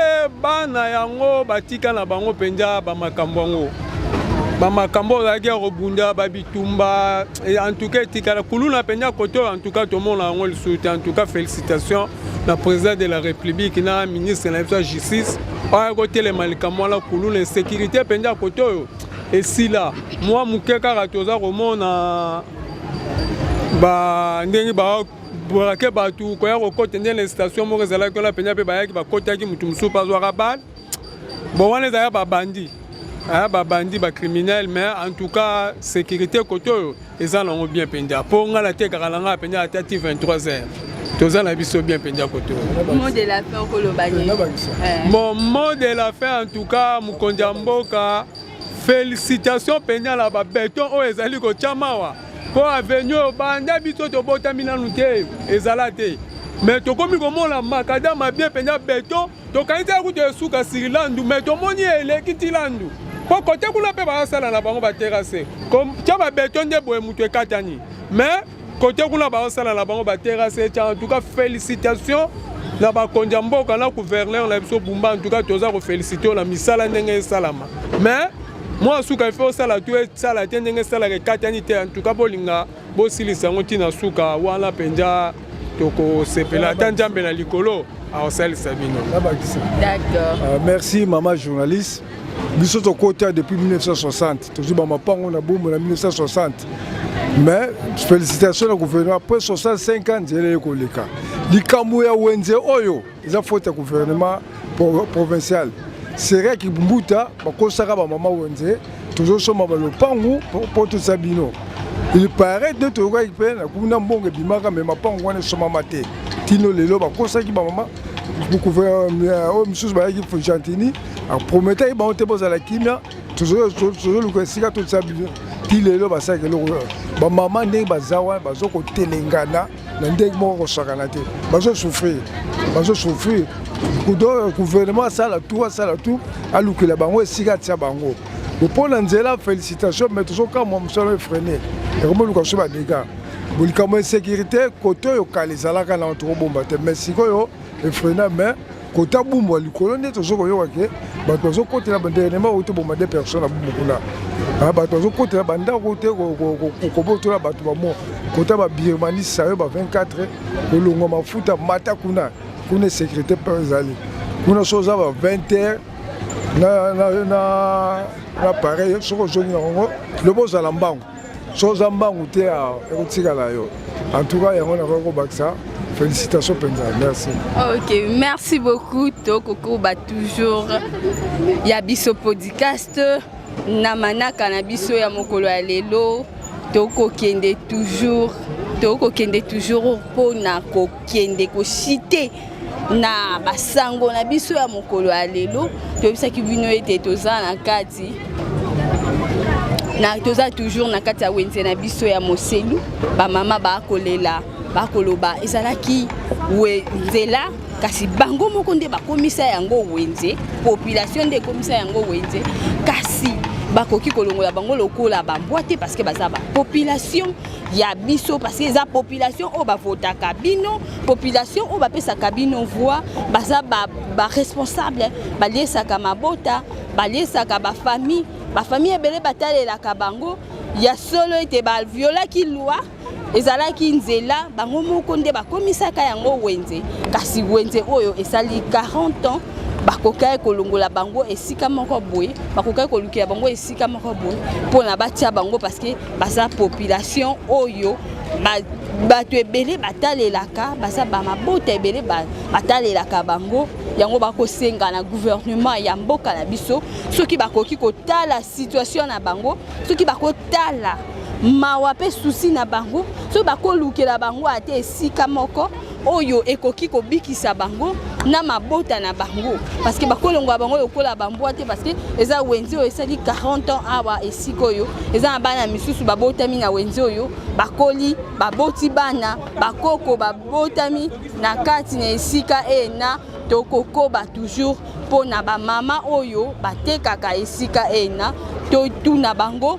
bana yango batika na bango mpenza bamakambo yango, bamakambo oyo ozalaki ya kobunda babitumba. En tout cas etikala kuluna mpenza kote oyo. En tout cas tomona yango lisusu te. En tout cas félicitation na président de la République na ministre na biso ya Justice oyo akotelema likambo wana. Kuluna, insécurité mpenza kote oyo esila mwa moke. Kaka toza komona ba ndenge babrake bato koya kokota nde na station moko ezalaki wana mpenza, mpe bayaki bakotaki, motu mosusu mpe azwaka bale. Bon, wana ezalaka babandi, babandi, bacriminel. Mais en tout cas sécurité kote oyo eza nango bien mpenza, mpo ngai natekaka na ngai mpenza ata ti 23 heures, toza na biso bien mpenza kote oyo. Mot de la fin, okoloba nini? Bon, mot de la fin, en tout cas mokonzi ya mboka, félicitation mpenza na babéton oyo ezali kotya mawa, mpo avenue oyo banda biso tobotami nanu te ezala te, mais tokomi komona macadam bien mpenza, béton. Tokanisi kutu esuka sur Landu, mais tomoni eleki ti Landu, mpo kote kuna mpe bazosala na bango baterrasse, tia babéton nde boye moto ekatani, mais kote kuna bazosala na bango baterrasse tia. En tout cas félicitation na bakonzi ya mboka na gouverneur na biso Bumba. En tout cas toza koféliciter na misala ndenge esalama, mais mwa suka ife osala tu esala te ndenge esalaka ekatani te. En tout cas bolinga bosilisa yango ntina suka wana mpenza, tokosepela, ata Nzambe na likolo akosalisa bino. D'accord. Merci mama journaliste. Biso tokota depuis 1960, tozwi bamapango na Bumbu na 1960, mais félicitation na gouvernement, après 65 ans nzela ekoleka. Likambo ya wenze oyo eza faute ya gouvernement provincial. Seriaki Mbuta bakosaka bamama wenze. Tozosomba balopangu mpo tosa bino. Il paraît nde toyokaki mpe na kuna mbongo ebimaka, me mapango wana esomama te tino lelo. Bakosaki bamama oyo misusu bayaki Gentini aprometaki bango te bozala kimia, tozoluka esika totia bino. Ti lelo basalaka eloko. Bamama ndenge baza wana, bazokotelengana na ndenge moko kosakana te, bazosouffrir, bazosouffrir. Gouvernement asala tout, asala tout, alukela bango esika atia bango. Mpo na nzela, félicitation, mais tozokamwa mosala efreiner, ekomoluka so badégâts. Likambo insécurité, kote oyo kala ezalaka na tokobomba te, mais sikoyo efreiner. Mais kota Bumbu ya likolo nde tozo koyoka ke bato bazokotela dernièrement oyo toboma deux personnes na Bumbu kuna. Bato bazokotela bandako te, kobotola bato bamo kota babirmanie sayo ba 24 kolongwa mafuta mata kuna. Kuna sécurité mpe ezali kuna. So oza ba 20 heures na, na, na, na pareil, soki ozongi na yango, lobi ozala mbangu. So oza mbangu te, ekotikala yo. En tout cas, yango nakoki kobakisa. Félicitation mpenza, merci. Ok, merci beaucoup. Tokokoba toujours ya biso podcast na manaka na biso ya mokolo ya lelo. Tokokende toujours, tokokende toujours mpona kokende koshite na basango na biso ya mokolo ya lelo. Toyebisaki bino ete toza na kati na, toza toujours na kati ya wenze na biso ya Moselu. Bamama bakolela, bakoloba ezalaki we nzela, kasi bango moko nde bakomisa yango wenze. Population nde ekomisa yango wenze, kasi bakoki kolongola bango lokola bambwa te, parce que baza bapopulation ya biso, parce que eza population oyo bavotaka bino, population oyo bapesaka bino voix. Baza baresponsable, ba baliesaka mabota, baliesaka bafamille, bafamille ebele batalelaka bango. Ya solo ete baviolaki loi, ezalaki nzela, bango moko nde bakomisaka yango wenze, kasi wenze oyo esali 40 ans, bakokaki kolongola bango esika moko boye, bakokaki kolukela bango esika moko boye mpona batia bango, parce que baza population oyo bato ebele batalelaka, baza bamabota ebele batalelaka bango. Yango bakosenga na gouvernement ya mboka na biso, soki bakoki kotala situation na bango, soki bakotala mawa mpe souci na bango, soki bakolukela bango ate esika moko oyo ekoki kobikisa bango na mabota na bango, parce que bakolongola bango lokola bambwa te, parce que eza wenze oyo esali 40 ans awa. Esika oyo eza na bana misusu babotami na wenze oyo, bakoli, baboti bana, bakoko babotami na kati na esika ena. Tokokoba toujours mpo na bamama oyo batekaka esika ena. Totuna bango,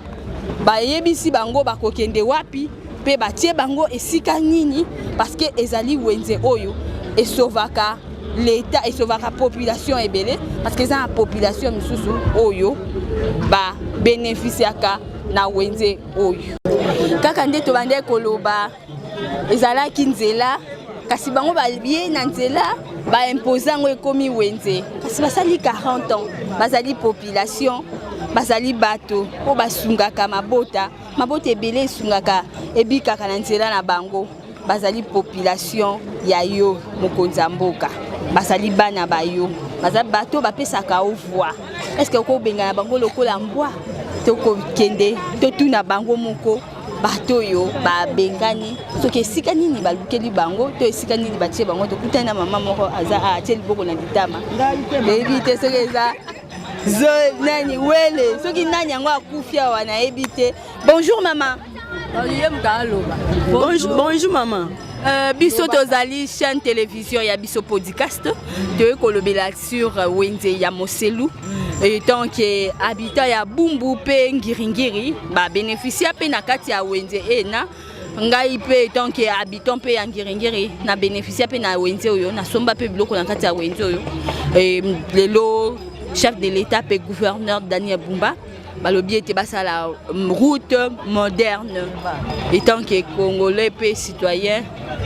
bayebisi bango bakokende wapi mpe batie bango esika nini, parce que ezali wenze oyo esovaka l'État, esovaka population ebele, parce que eza na population misusu oyo babénéficiaka na wenze oyo. Kaka nde tobandaki koloba, ezalaki nzela, kasi bango baye na nzela, baimpose yango, ekomi wenze, kasi basali 40 ans. Bazali population, bazali bato oyo basungaka mabota, mabota ebele esungaka, ebikaka na nzela na bango. Bazali population ya yo mokonzi ya mboka, bazali bana bayo, baza bato bapesaka yo voix. Est-ce okobengana bango lokola mbwa? Tokokende totuna bango moko, bato oyo babengani, soki esika nini balukeli bango to esika nini batie bango. Tokutani na mama moko aza atie liboko na litama, toyebi te soki eza zo nani wele, soki nani yango akufi awa, nayebi te. Bonjour mama. Bonjour, bonjour mama. Biso tozali chaîne télévision ya biso podcast, toyei kolobela sur wenze ya Moselu. Tant que habitant ya Bumbu mpe Ngiringiri, babénéficia mpe na kati ya wenze ena. Ngai mpe, tant que habitant mpe ya Ngiringiri, na bénéficia mpe na wenze oyo, nasomba mpe biloko na kati ya wenze oyo. Lelo chef de l'État mpe gouverneur Daniel Bumba balobi ete basala route moderne. Etant que Congolais mpe citoyen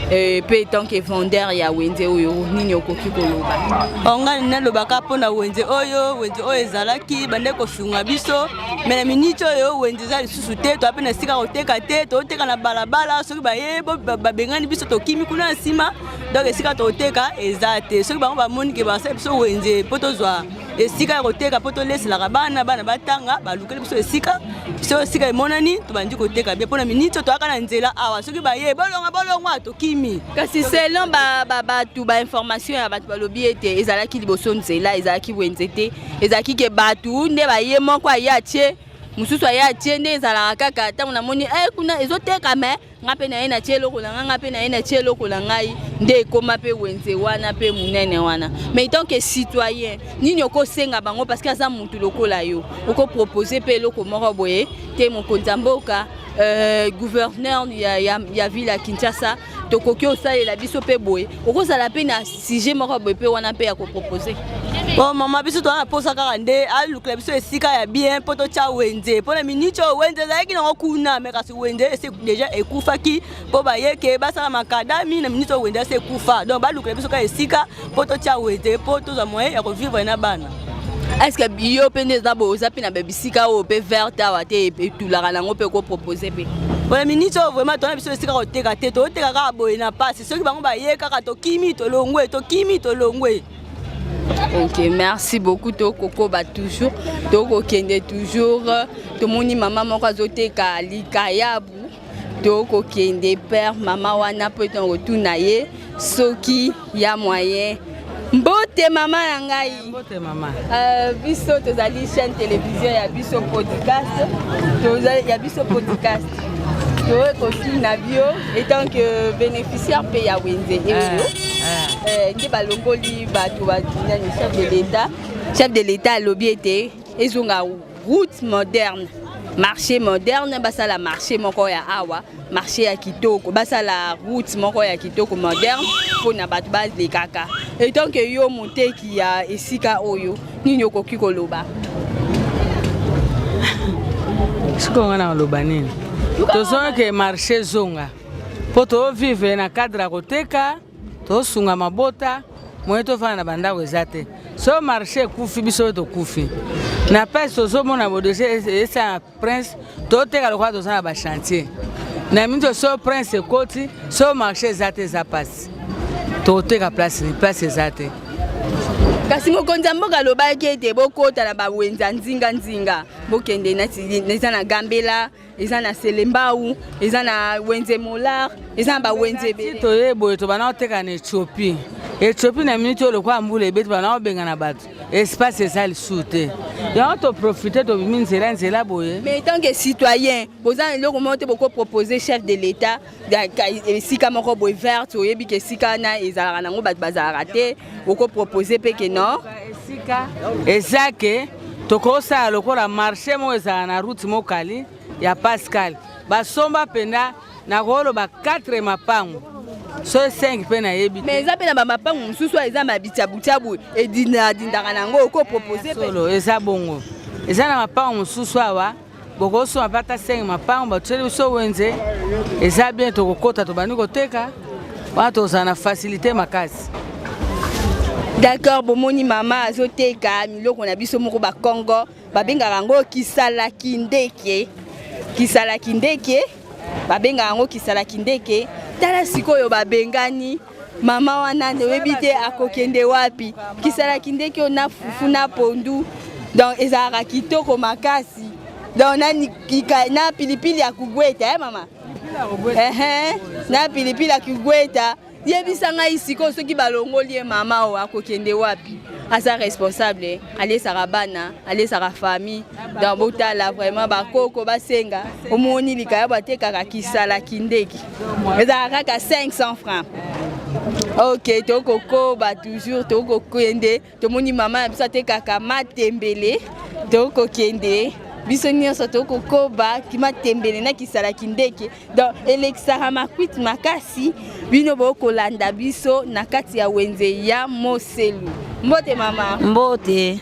mpe tant que vendeur ya wenze oyo, nini okoki koloba? Ngai nalobaka mpona wenze oyo. Wenze oyo ezalaki bande kosunga biso, mais na miniti oyo wenze eza lisusu te. Toa mpe na esika koteka te, toteka na balabala. Soki baye babengani biso, tokimi kuna na nsima. Donc esika toteka eza te. Soki bango bamoni ke basala biso wenze mpo tozwa esika ya koteka, mpo toleselaka bana, bana batanga, balukeli biso esika. Biso esika emonani, tobandi koteka bien. Mpo na miniti oyo toyaka na nzela awa, soki baye bolongwa bolongwa, tokimi. Kasi selon bato, bainformation ya bato balobi ete ezalaki liboso nzela, ezalaki wenze te, ezalaki ke bato nde baye, moko aye atie, mosusu aye atie. Nde ezalaka kaka ntango namoni kuna ezoteka, me nga mpe naye natie eloko na ngai, nga mpe naye natie eloko na ngai, nde ekóma mpe wenze wana mpe monene wana. Mais tant que citoyen, nini okosenga bango? Parce que aza mutu lokola yo, okopropose mpe eloko moko boye te, mokonzi ya mboka, gouverneur ya ville ya Kinshasa, tokoki osalela biso mpe boye, okozala mpe na sujet moko boye mpe wana mpe ya kopropose? Bon mama, biso toza na posa kaka nde alukela biso esika ya bien mpo totya wenze. Mpo na miniti oyo wenze ezalaki nango kuna, me kasi wenze esi déjà ekufaki mpo bayeke basala makadami. Na miniti oyo wenze esi ekufa, donc balukela biso kaka esika mpo totya wenze, mpo tozwa moyen ya kovivre na bana. Est ce que yo mpe nde eza boye, oza mpe na babisika oyo mpe verte awa te, etulaka nango mpe okopropose mpe? Mpona miniti oyo vraiment tona biso esika koteka te, toteka kaka boye na pasi. Soki bango baye kaka, tokimi, tolongwe, tokimi, tolongwe. Ok, merci beaucoup. Tokokoba toujours, tokokende toujours. Tomoni mama moko azoteka likayabu, tokokende père mama wana mpo ete kotuna ye soki ya moyen. Mbote mama na ngai. Mbote mama. Biso tozali chaîne télévision ya biso podcast, tozali ya biso podcast, toye kotuna bio étant que bénéficiaire mpe ya wenze oyo nde balongoli bato banani. Chef de l'État alobi ete ezonga route moderne, marché moderne, basala marché moko ya awa, marché ya kitoko, basala route moko ya kitoko moderne mpona bato balekaka. Étant que yo moteki ya esika oyo, nini okoki koloba? Sikoyo nga na koloba nini? Tozonga marché, zonga mpo tovivre na cadre ya koteka, tosunga mabota. Moye tofanda na bandako eza te. So marché ekufi, biso oyo tokufi na pasi. Tozomona bodossier esala prince, toteka lokola toza na bachantier na mingi. So prince ekoti, so marché eza te, eza pasi. Toteka place ni place eza te. Kasi mokonzi ya mboka alobaki ete bokota na bawenza nzinga-nzinga, bokende nati eza na Gambela, eza na Selembau, eza na wenze Molar, eza na bawenze ebele. Toye boye, tobanda koteka na Éthiopie. Éthiopie na miniti oyo lokola mbula ebeti, banda kobenga na bato, espace eza lisusu te. Yango toprofite, tobimi nzela nzela boye. Mais tant que citoyen, boza na eloko moko te bokopropose chef de l'État? Esika moko boye verte, oyebi ke esika wana ezalaka nango bato bazalaka te, okopropose mpe ke non? Esika eza ke tokosala lokola marché moko ezala na route mokali ya Pascal, basomba mpenza, nakoloba 4 mapango so 5 mpe nayebi. Mais eza mpe na bamapango mosusu oyo eza mabitiabutiabu, edindaka nango, okopropose mpe? Solo eza bongo, eza na mapango mosusu awa, bokosomba mpe ata 5 mapango, batieli biso wenze, eza bien. Tokokota, tobandi koteka wana, tozala na facilité makasi. D'accord. Bomoni mama azoteka miloko na biso moko bakongo, babengaka yango kisalaki ndeke, kisalaki ndeke, babengaka yango kisalaki ndeke. Tala sikoyo babengani mama wana, oyebi te akokende wapi. Kisalaki ndeke oyo na fufu na pondu, donc ezalaka kitoko makasi, donc na pilipili ya kugweta. Mama, ehe, na pilipili ya kugweta. Yebisa ngai sikoyo, soki balongoli ye, mama oyo akokende wapi? Aza responsable, alesaka bana, alesaka famille. Donc botala vraiment, bakoko basenga. Omoni likaya batekaka kisala kindeki, ezalaka kaka 500 francs. Ok, tokokoba toujours, tokokende. Tomoni mama na biso atekaka matembele, tokokende biso nyonso, tokokoba matembele na kisala kindeke, donc elekisaka makwiti makasi. Bino bokolanda biso na kati ya wenze ya Moselu. Mbote mama. Mbote.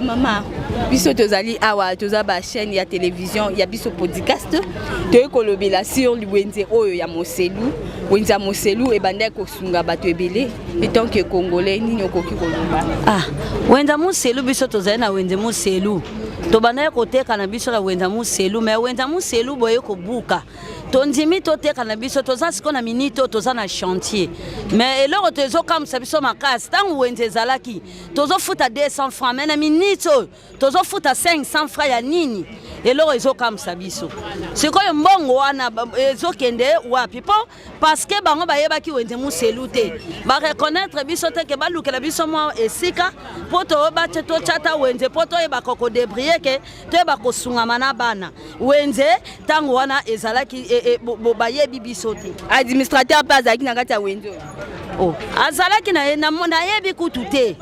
Mama, biso tozali awa, toza bachaîne ya télévision ya biso podcast, toyei kolobela sur wenze oyo ya Moselu. Wenze ya Moselu ebandaki kosunga bato ebele. Étant que Congolais, nini okoki koloba? Ah, wenze Moselu, biso tozali na wenze Moselu. Tobandaki koteka na biso na wenza muselu, mais wenza muselu boye kobuka. Tondimi toteka na biso, toza sikoyo na minute oyo toza na chantier. Mais eloko tozokamwisa biso makasi, ntango wenze ezalaki tozofuta 200 francs, mais na minute oyo tozofuta 500 francs ya nini? Eloko ezokamwisa biso sikoyo, mbongo wana ezokende wapi? Mpo parce que bango bayebaki wenze muselu te, bareconnaître biso te ke balukela biso mwa esika mpo tobatye totyata wenze mpo toyebaka kodébrouiller, ke toyeba kosungama na bana. Wenze ntango wana ezalaki bayebi biso te. Administrateur mpe azalaki na kati ya wenze oyo? Oh, azalaki na ye, nayebi kutu te,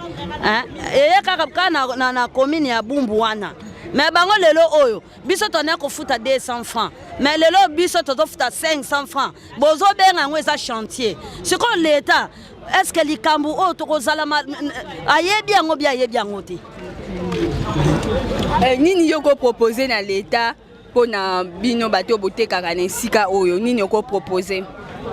eye kaka kaka na commune ya Bumbu wana. Mais bango lelo oyo biso tona kofuta 200 francs, mais lelo biso tozofuta 500 francs, bozobenga yango eza chantier. Sikoyo leta, est ce que likambo oyo tokozala ayebi yango bi ayebi yango te? Nini yo kopropose na leta mpona bino bato oyo botekaka na esika oyo? Nini okopropose?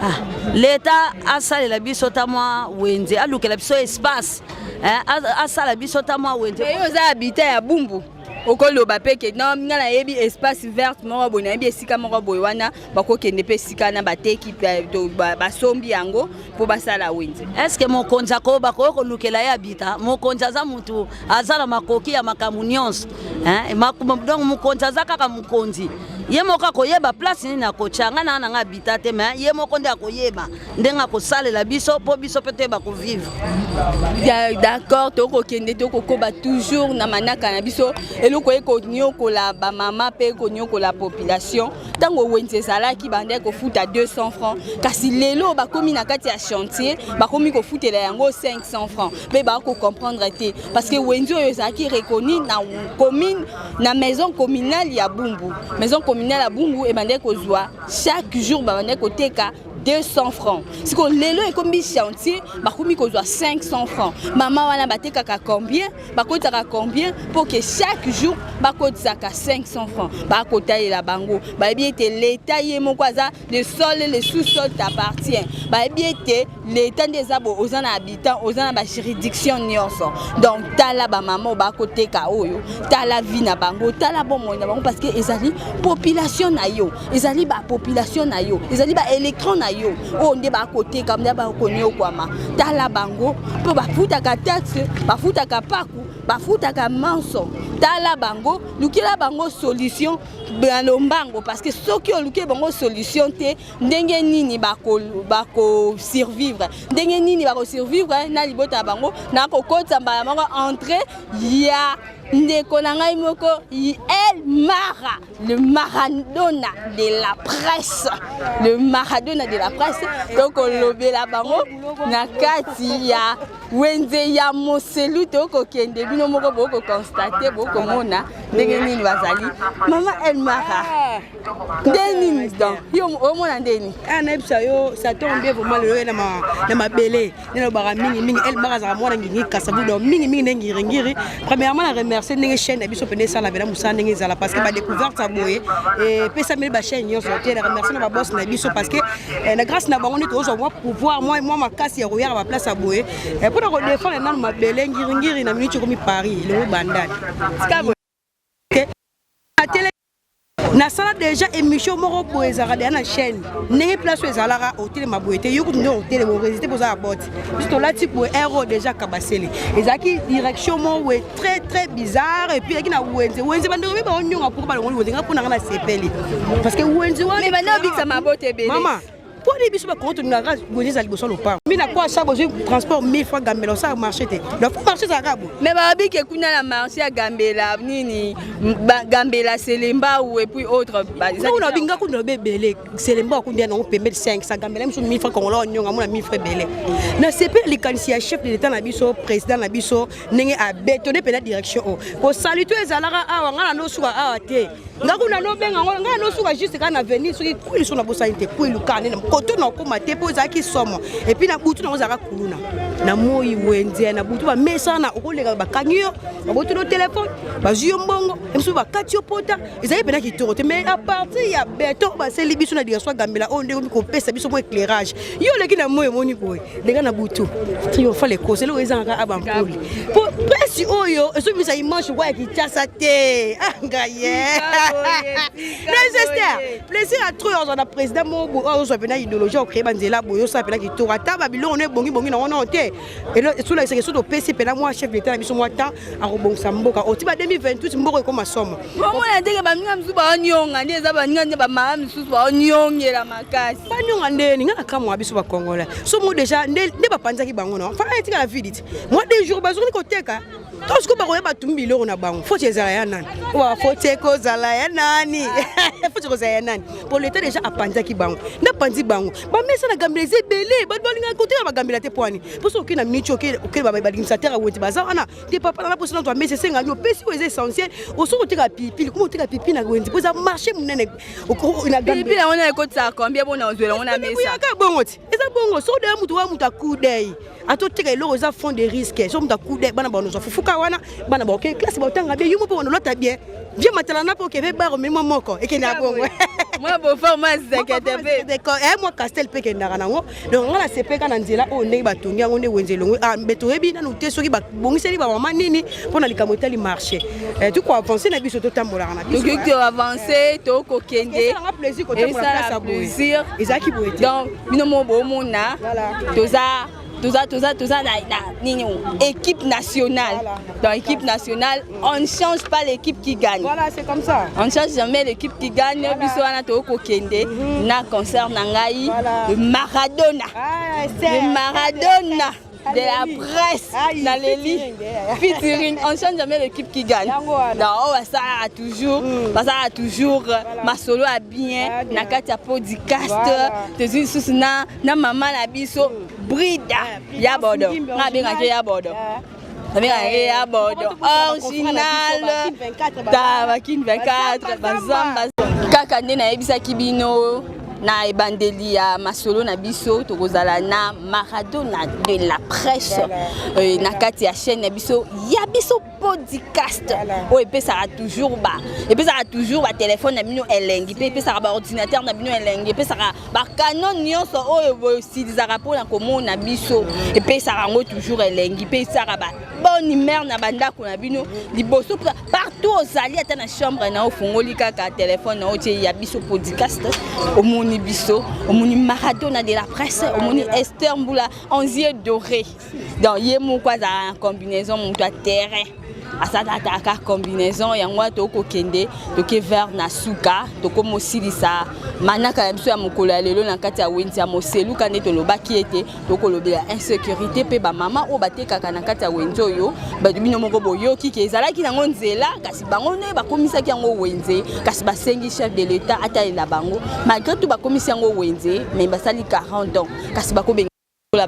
Ah, leta asalela biso ta mwa wenze, alukela biso espace, eh, asala biso ta mwa wenze. Yo oza habitant ya Bumbu, okoloba mpe ke non, nga nayebi espace verte moko boye, nayebi esika moko boye wana bakokende mpe esika na bateki, basombi yango mpo basala wenze. Est-ce mokonzi ako bakoki kolukela ye habita? Mokonzi aza mutu aza na makoki ya makambo nyonso, donc mokonzi aza kaka mokonzi, ye moko akoyeba place nini akotya. Ngai naa nanga habita te, mais ye moko nde akoyeba ndenge akosalela biso mpo biso mpe toyeba kovivre. D'accord, tokokende, tokokoba toujours na manaka na biso. Eloko ekoniokola bamama mpe ekoniokola population, ntango wenze ezalaki, bandaki kofuta 200 francs, kasi lelo bakomi na kati ya chantier, bakomi kofutela yango 500 francs mpe bakocomprendre te, parce que wenze oyo ezalaki reconnu na commune, na maison communale ya Bumbu. Maison communale ya Bumbu ebandaki kozwa chaque jour, babandaki koteka 200 francs. Sikoyo lelo ekomi chantier, bakomi kozwa 500 francs. Mama wana batekaka combien, bakotisaka combien mpo ke chaque jour bakotisaka 500 francs? Bakotalela bango, bayebi ete leta ye moko aza le sol, le sous-sol t'appartient. Bayebi ete leta nde eza bo oza na habitant, oza na bajuridiction nyonso. Donc tala bamama oyo bakoteka oyo, tala vie na bango, tala bomoi na bango, parce que ezali population na yo, ezali bapopulation na yo, ezali baélectron na yo oyo nde bakoteka, nde bakoniokwama. Tala bango mpo bafutaka taxe, bafutaka paku, bafutaka manso. Tala bango, lukela bango solution na lombango, parce que soki oluki bango solution te, ndenge nini bakosurvivre? Ndenge nini bakosurvivre na libota na bango? Nakokotisa mbala moko entrée ya ndeko na ngai moko, El Mara, le Maradona de la presse, le Maradona de la presse. Tokolobela bango na kati ya wenze ya Moselu. Tokokende, bino moko bokoconstater, bokomona ndenge nini bazali. Mama El Mara, nde nini donc yo omona ndeni? Ah, nayebisa yo, ça tombe bien vraiment. Lelo ye na mabele nde nalobaka mingimingi. El Mara azalaka mwana ngingi Kasavu, donc mingimingi nde ngiringiri. Premièrement, na remercier ndenge chaîne na biso mpene esala bela mosala ndenge ezala, parce que badécouverte ya boye epesameli bachaîne nyonso te. Na remercier na baboss na biso, parce que na grâce na bango nde tozwa mwa pouvoir, mwa makasi ya koyaka baplace ya boye mpona kodéfendre nanu mabele. Ngiringiri na minute ekomi Paris, elongo bandali. Nasala déjà émission moko boye, ezalaka deya na chaîne, ndenge place oyo ezalaka otelema boye te. Yo kutu nde otelema, orésister mpo oza ya bote. Biso tolati boye ero déjà Kabasele, ezalaki direction moko boye très très bizarre. Et puis ezalaki na wenze, wenze bandeko mi baonionga pourquoi balongoli wenze. Nga mpo na nga nasepeli, parce que wenze wana banda obikisa mabote ebele. Mama, mponi biso bakongo tolingaka wenze ezala liboso ya lopango. Mi na kwa sa bozwi transport 1000 francs, Gambela osala marché te, donc faut marché ezalaka boye. Mais babiki kuna na marché ya Gambela nini, Gambela, Selembao et puis autres. Kuna binga kuna lobe ebele, Selembao akundi nango pembeni 500, Gambela miso 1000 francs, Congolais onyonga mona 1000 francs ebele. Na sepeli likanisi ya chef de l'état na biso, président na biso, ndenge abetone mpena direction oyo kosali to ezalaka awa. Ngai na nosuka awa te, nga kuna nobenga ngo, ngai nosuka juste kaka na venir. Soki Kwilu, so nabosani te, Kwilu kaka nde. Koto na okóma te mpo ezalaki somo. Et puis na butu nango ezalaka kuluna na moi, wenze na butu bamesana, okoleka bakangi yo, babotoli yo telefone, bazwi yo mbongo, mosusu bakati yo pota. Ezali mpena kitoko te. Mais à partir ya béton baseli biso na direction ya Gambela oyo, ndenge kopesa biso mo éclairage, yo oleki na moi, omoni boye ndenge na butu triomphal ekosa. Eloko ezangaka a bampoli po presse oyo ezobimisa image kwa ya Kinshasa te. Ngai ye Ester, plaisir à trop ozwa na président moko boye oyo ozwa mpena idéologie, ocréer banzela boye, osala mpena kitoko, ata babiloko no ebongibongi nango nao te. Esolakisaka so topesi mpena mwa chef d'état na biso mwa temps, akobongisa mboka oti ba 2028, mboka ekoma somo. Omona ndenge baninga mosusu baonyonga, nde eza baninga nde bamama misusu baonyongela makasi. Banyonga ndeni? Nga na kamwa, biso bacongolais so mo déjà nde bapanzaki bango no fa etikala vide ti mwa 2 jours, bazokini koteka to sikoyo bakoya batumbi biloko na bango. Foti ezala ya nani? Wa foti ekozala ya nani? Foti ekozala ya nani? Po leta déjà apanzaki bango, nde apanzi bango. Bamesa na Gambela eza ebele, bato balingaka koteka bagambela te. Poani mposo okei na miniti, okei baadministrateur ya wenze baza wana te. Papa nanga, mposo nato amesa esengani opesi oyo eza essentiel. Osoki oteka pilipili, koma oteka pilipili na wenze mpo eza marché monene. Pilipili yango na ekotisaka combien bona ozwela yango na mesa? Yaka bongo ti eza bongo. Soki odeya mutu wa mutu akudei, atoteka eloko eza fond de risque. So mutu akude, bana banozwa fufuka wana, bana baoke classe, baotanga bien, yo mo mpo banolota bien bien matala na mpo okebe bar, omemi mwa moko ekendaka bongo. Mwa beaufort, mwa zekete mpe. Mwa castel mpe ekendaka nango. Donc nga nasepeka na nzela oyo ndenge batongi yango, nde wenze elongo. Mbe toyebi nanu te soki babongiseli bamama nini mpona likambo etali marché. Tuko avance na biso, totambolaka na biso. Tokoki toavance, tokokende. Plaisir kotambola place ya boye, ezalaki boye te. Donc bino mo bomona, toza toza toza toza na, na nini, équipe nationale. Voilà. Dans équipe nationale, on ne change pas l'équipe qui gagne. Voilà, c'est comme ça. On ne change jamais l'équipe qui gagne. Voilà. Biso wana tokokende na concert na ngai, voilà. Le Maradona, ah, le Maradona de la presse naleli featuring. On change jamais l'équipe qui gagne. Donc oyo basalaka toujours, basalaka toujours masolo ya bien na kati ya podcast. Tozwi lisusu na mama na biso Brida ya Bodo. Nga abengaki ya Bodo, abengaki ya Bodo original ta bakini 24 bazamba. Kaka nde nayebisaki bino na ebandeli ya masolo na biso, tokozala na Maradona de la presse na kati ya chaîne na biso, ya biso podcast oyo epesaka toujours ba epesaka toujours batelefone na bino elengi, mpe epesaka baordinateur na bino elengi, epesaka bacanon nyonso oyo boutilisaka mpona komona biso, epesaka yango toujours elengi, mpe esaka ba bonne humeur na bandako na bino liboso. Partout ozali, ata na chambre na ofungoli kaka telefone na otie ya biso podcast, omoni biso, omoni Maradona de la presse, omoni Esther Mbula Anzier doré. Donc ye moko azala na combinaison, moto ya terrain asalataka combinaison yango wana. Tokokende, toke vers na suka, tokomosilisa manaka na biso ya mokolo ya lelo na kati ya wenze ya Moseluka. Nde tolobaki ete tokolobela insécurité mpe bamama oyo batekaka na kati ya wenze oyo. Bato bino moko boyoki ke ezalaki nango nzela, kasi bango nde bakomisaki yango wenze. Kasi basengi chef de l'état atalela bango. Malgré tout bakomisi yango wenze, mais basali 40 ans, kasi bakobenga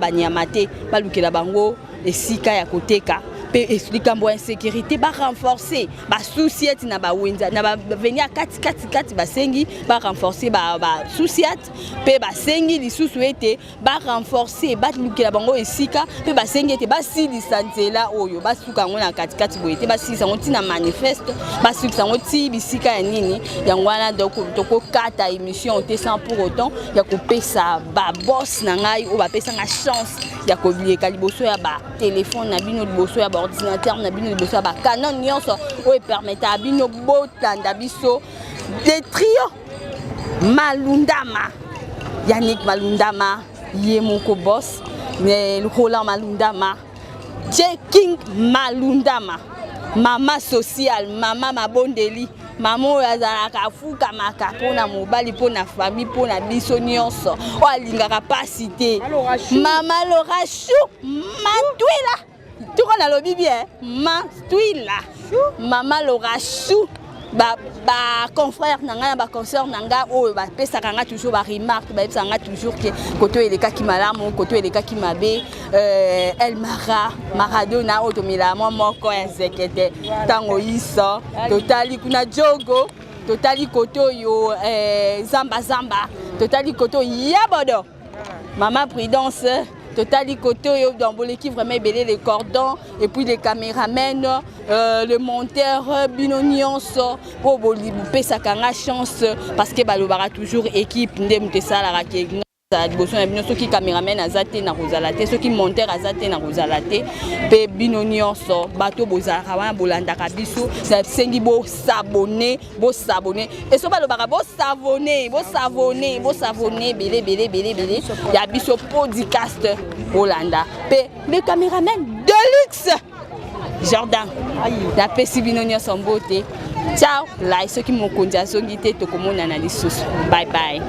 banyama te. Balukela bango esika ya koteka. Mpe likambo ya insécurité, barenforce basous-ciat na bawenza na baavenue ya kati kati kati. Basengi barenforce basous-ciat, mpe basengi lisusu ete barenforce, balukela bango esika, mpe basengi ete basilisa nzela oyo, basuka yango na katikati boye te, basilisa yango ntina manifeste, basukisa yango ti bisika ya nini yango wana. Donc tokokata émission te sans pour autant ya kopesa baboss na ngai oyo bapesanga chance ya koleka liboso ya batelefone na bino, liboso ya baordinateur na bino, liboso ya bacanon nyonso oyo epermetaka bino botanda biso. De trio Malundama, Yannick Malundama ye moko boss, Roland Malundama, J King Malundama, mama sociale, mama mabondeli, mama oyo azalaka afukamaka mpona mobali, mpona famille, mpona biso nyonso, oyo alingaka pasi te, mama Lorashu Matwila. Tuko nalobi bien, Matwila, mama Lorashu. Baconfrère na ngai na baconsoeur na ngai oyo bapesaka ngai toujours baremarque, bayebisaka ngai toujours ke koto elekaki malamu, koto elekaki mabe. Elmara Maradona oyo tomelaka mwa moko ya zekete ntango yiso totali kuna jogo. Totali kote oyo eh, zamba zamba. Totali kote oyo yabodo. Mama Prudence, totali kote oyo donc boleki vraiment ebele les cordons et puis les caméramens, le monteur bino nyonso po bopesaka nga chance parce que balobaka toujours équipe nde moto esalaka ke nga liboso na bino. Soki cameraman aza te, na kozala te. Soki monteur aza te, na kozala te. Mpe bino nyonso bato bozalaka wana, bolandaka biso, nasengi bos'abonner, bos'abonner. Eso balobaka bos'abonner, bos'abonner, bos'abonner ebele ebele ebele ebele ya biso podcast. Bolanda mpe le cameraman de luxe Jordan. Napesi bino nyonso mbote. Ciao lai. Soki mokonzi azongi te, tokomonana lisusu. Bye bye.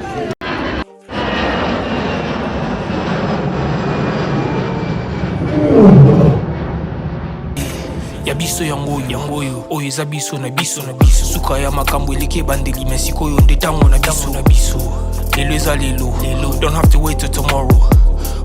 Ya biso yango oyo, yango oyo, oyo eza biso na biso na biso. Suka ya makambo eleki ebandeli, me sikoyo nde ntango na biso na biso. Lelo eza lelo lelo, don't have to wait till tomorrow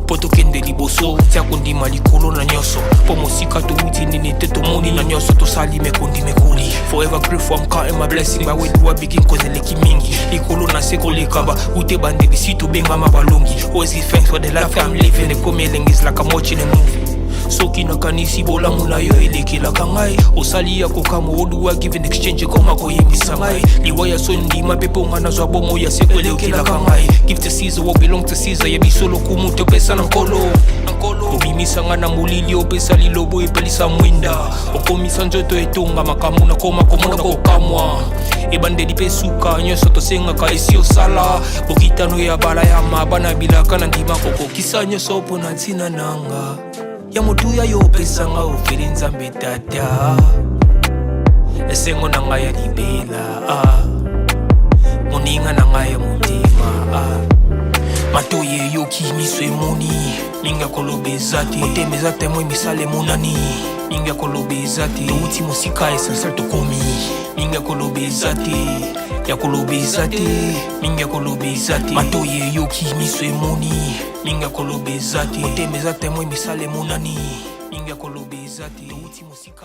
mpo tokende liboso. Tia kondima likolo na nyonso, mpo mosika towuti nini te, tomoni na nyonso tosali mekondi mekoli. Forever grateful, I'm counting my blessing. By where do I begin? Cause eleki mingi likolo na se koleka ba ute bandeli si tobengama balongi. Always give thanks for the life I'm living. Ekomi elengi, is like I'm watching a movie. Soki nakanisi bolamu na yo elekelaka ngai, osali ya kokamwa. Oduwa give in exchange, ekoma koyembisa ngai liwa ya soni. Ndima mpe mpo nga nazwa bomo ya seko, elekelaka ngai. Give to Caesar what belong to Caesar. Ya biso lokumu topesa na Nkolo. Obimisa nga na molili, opesa lilobo, epelisa mwinda, okomisa nzoto etonga makambo. Nakoma komona kokamwa, ebandeli mpe suka, nyonso tosengaka esi osala. Bokitano ya bala ya mabana bilaka na ndima kokokisa nyonso mpo na ntina nanga ya motuya. Yo opesanga ofeli Nzambe Tata, esengo na ngai ya libela, ah. Moninga na ngai ya motema, ah. Matoi eyoki, miso emoni, mingi ya koloba eza te. Motema eza témoin, misala emonani, mingi ya koloba eza te. Touti mosika, essentiel tokomi, mingi ya koloba eza te, ya koloba eza te, mingi ya koloba eza te. Matoi eyoki, miso emoni, mingi ya koloba eza te. Motema eza témoin, misala emonani, mingi ya koloba eza te. Touti mosika.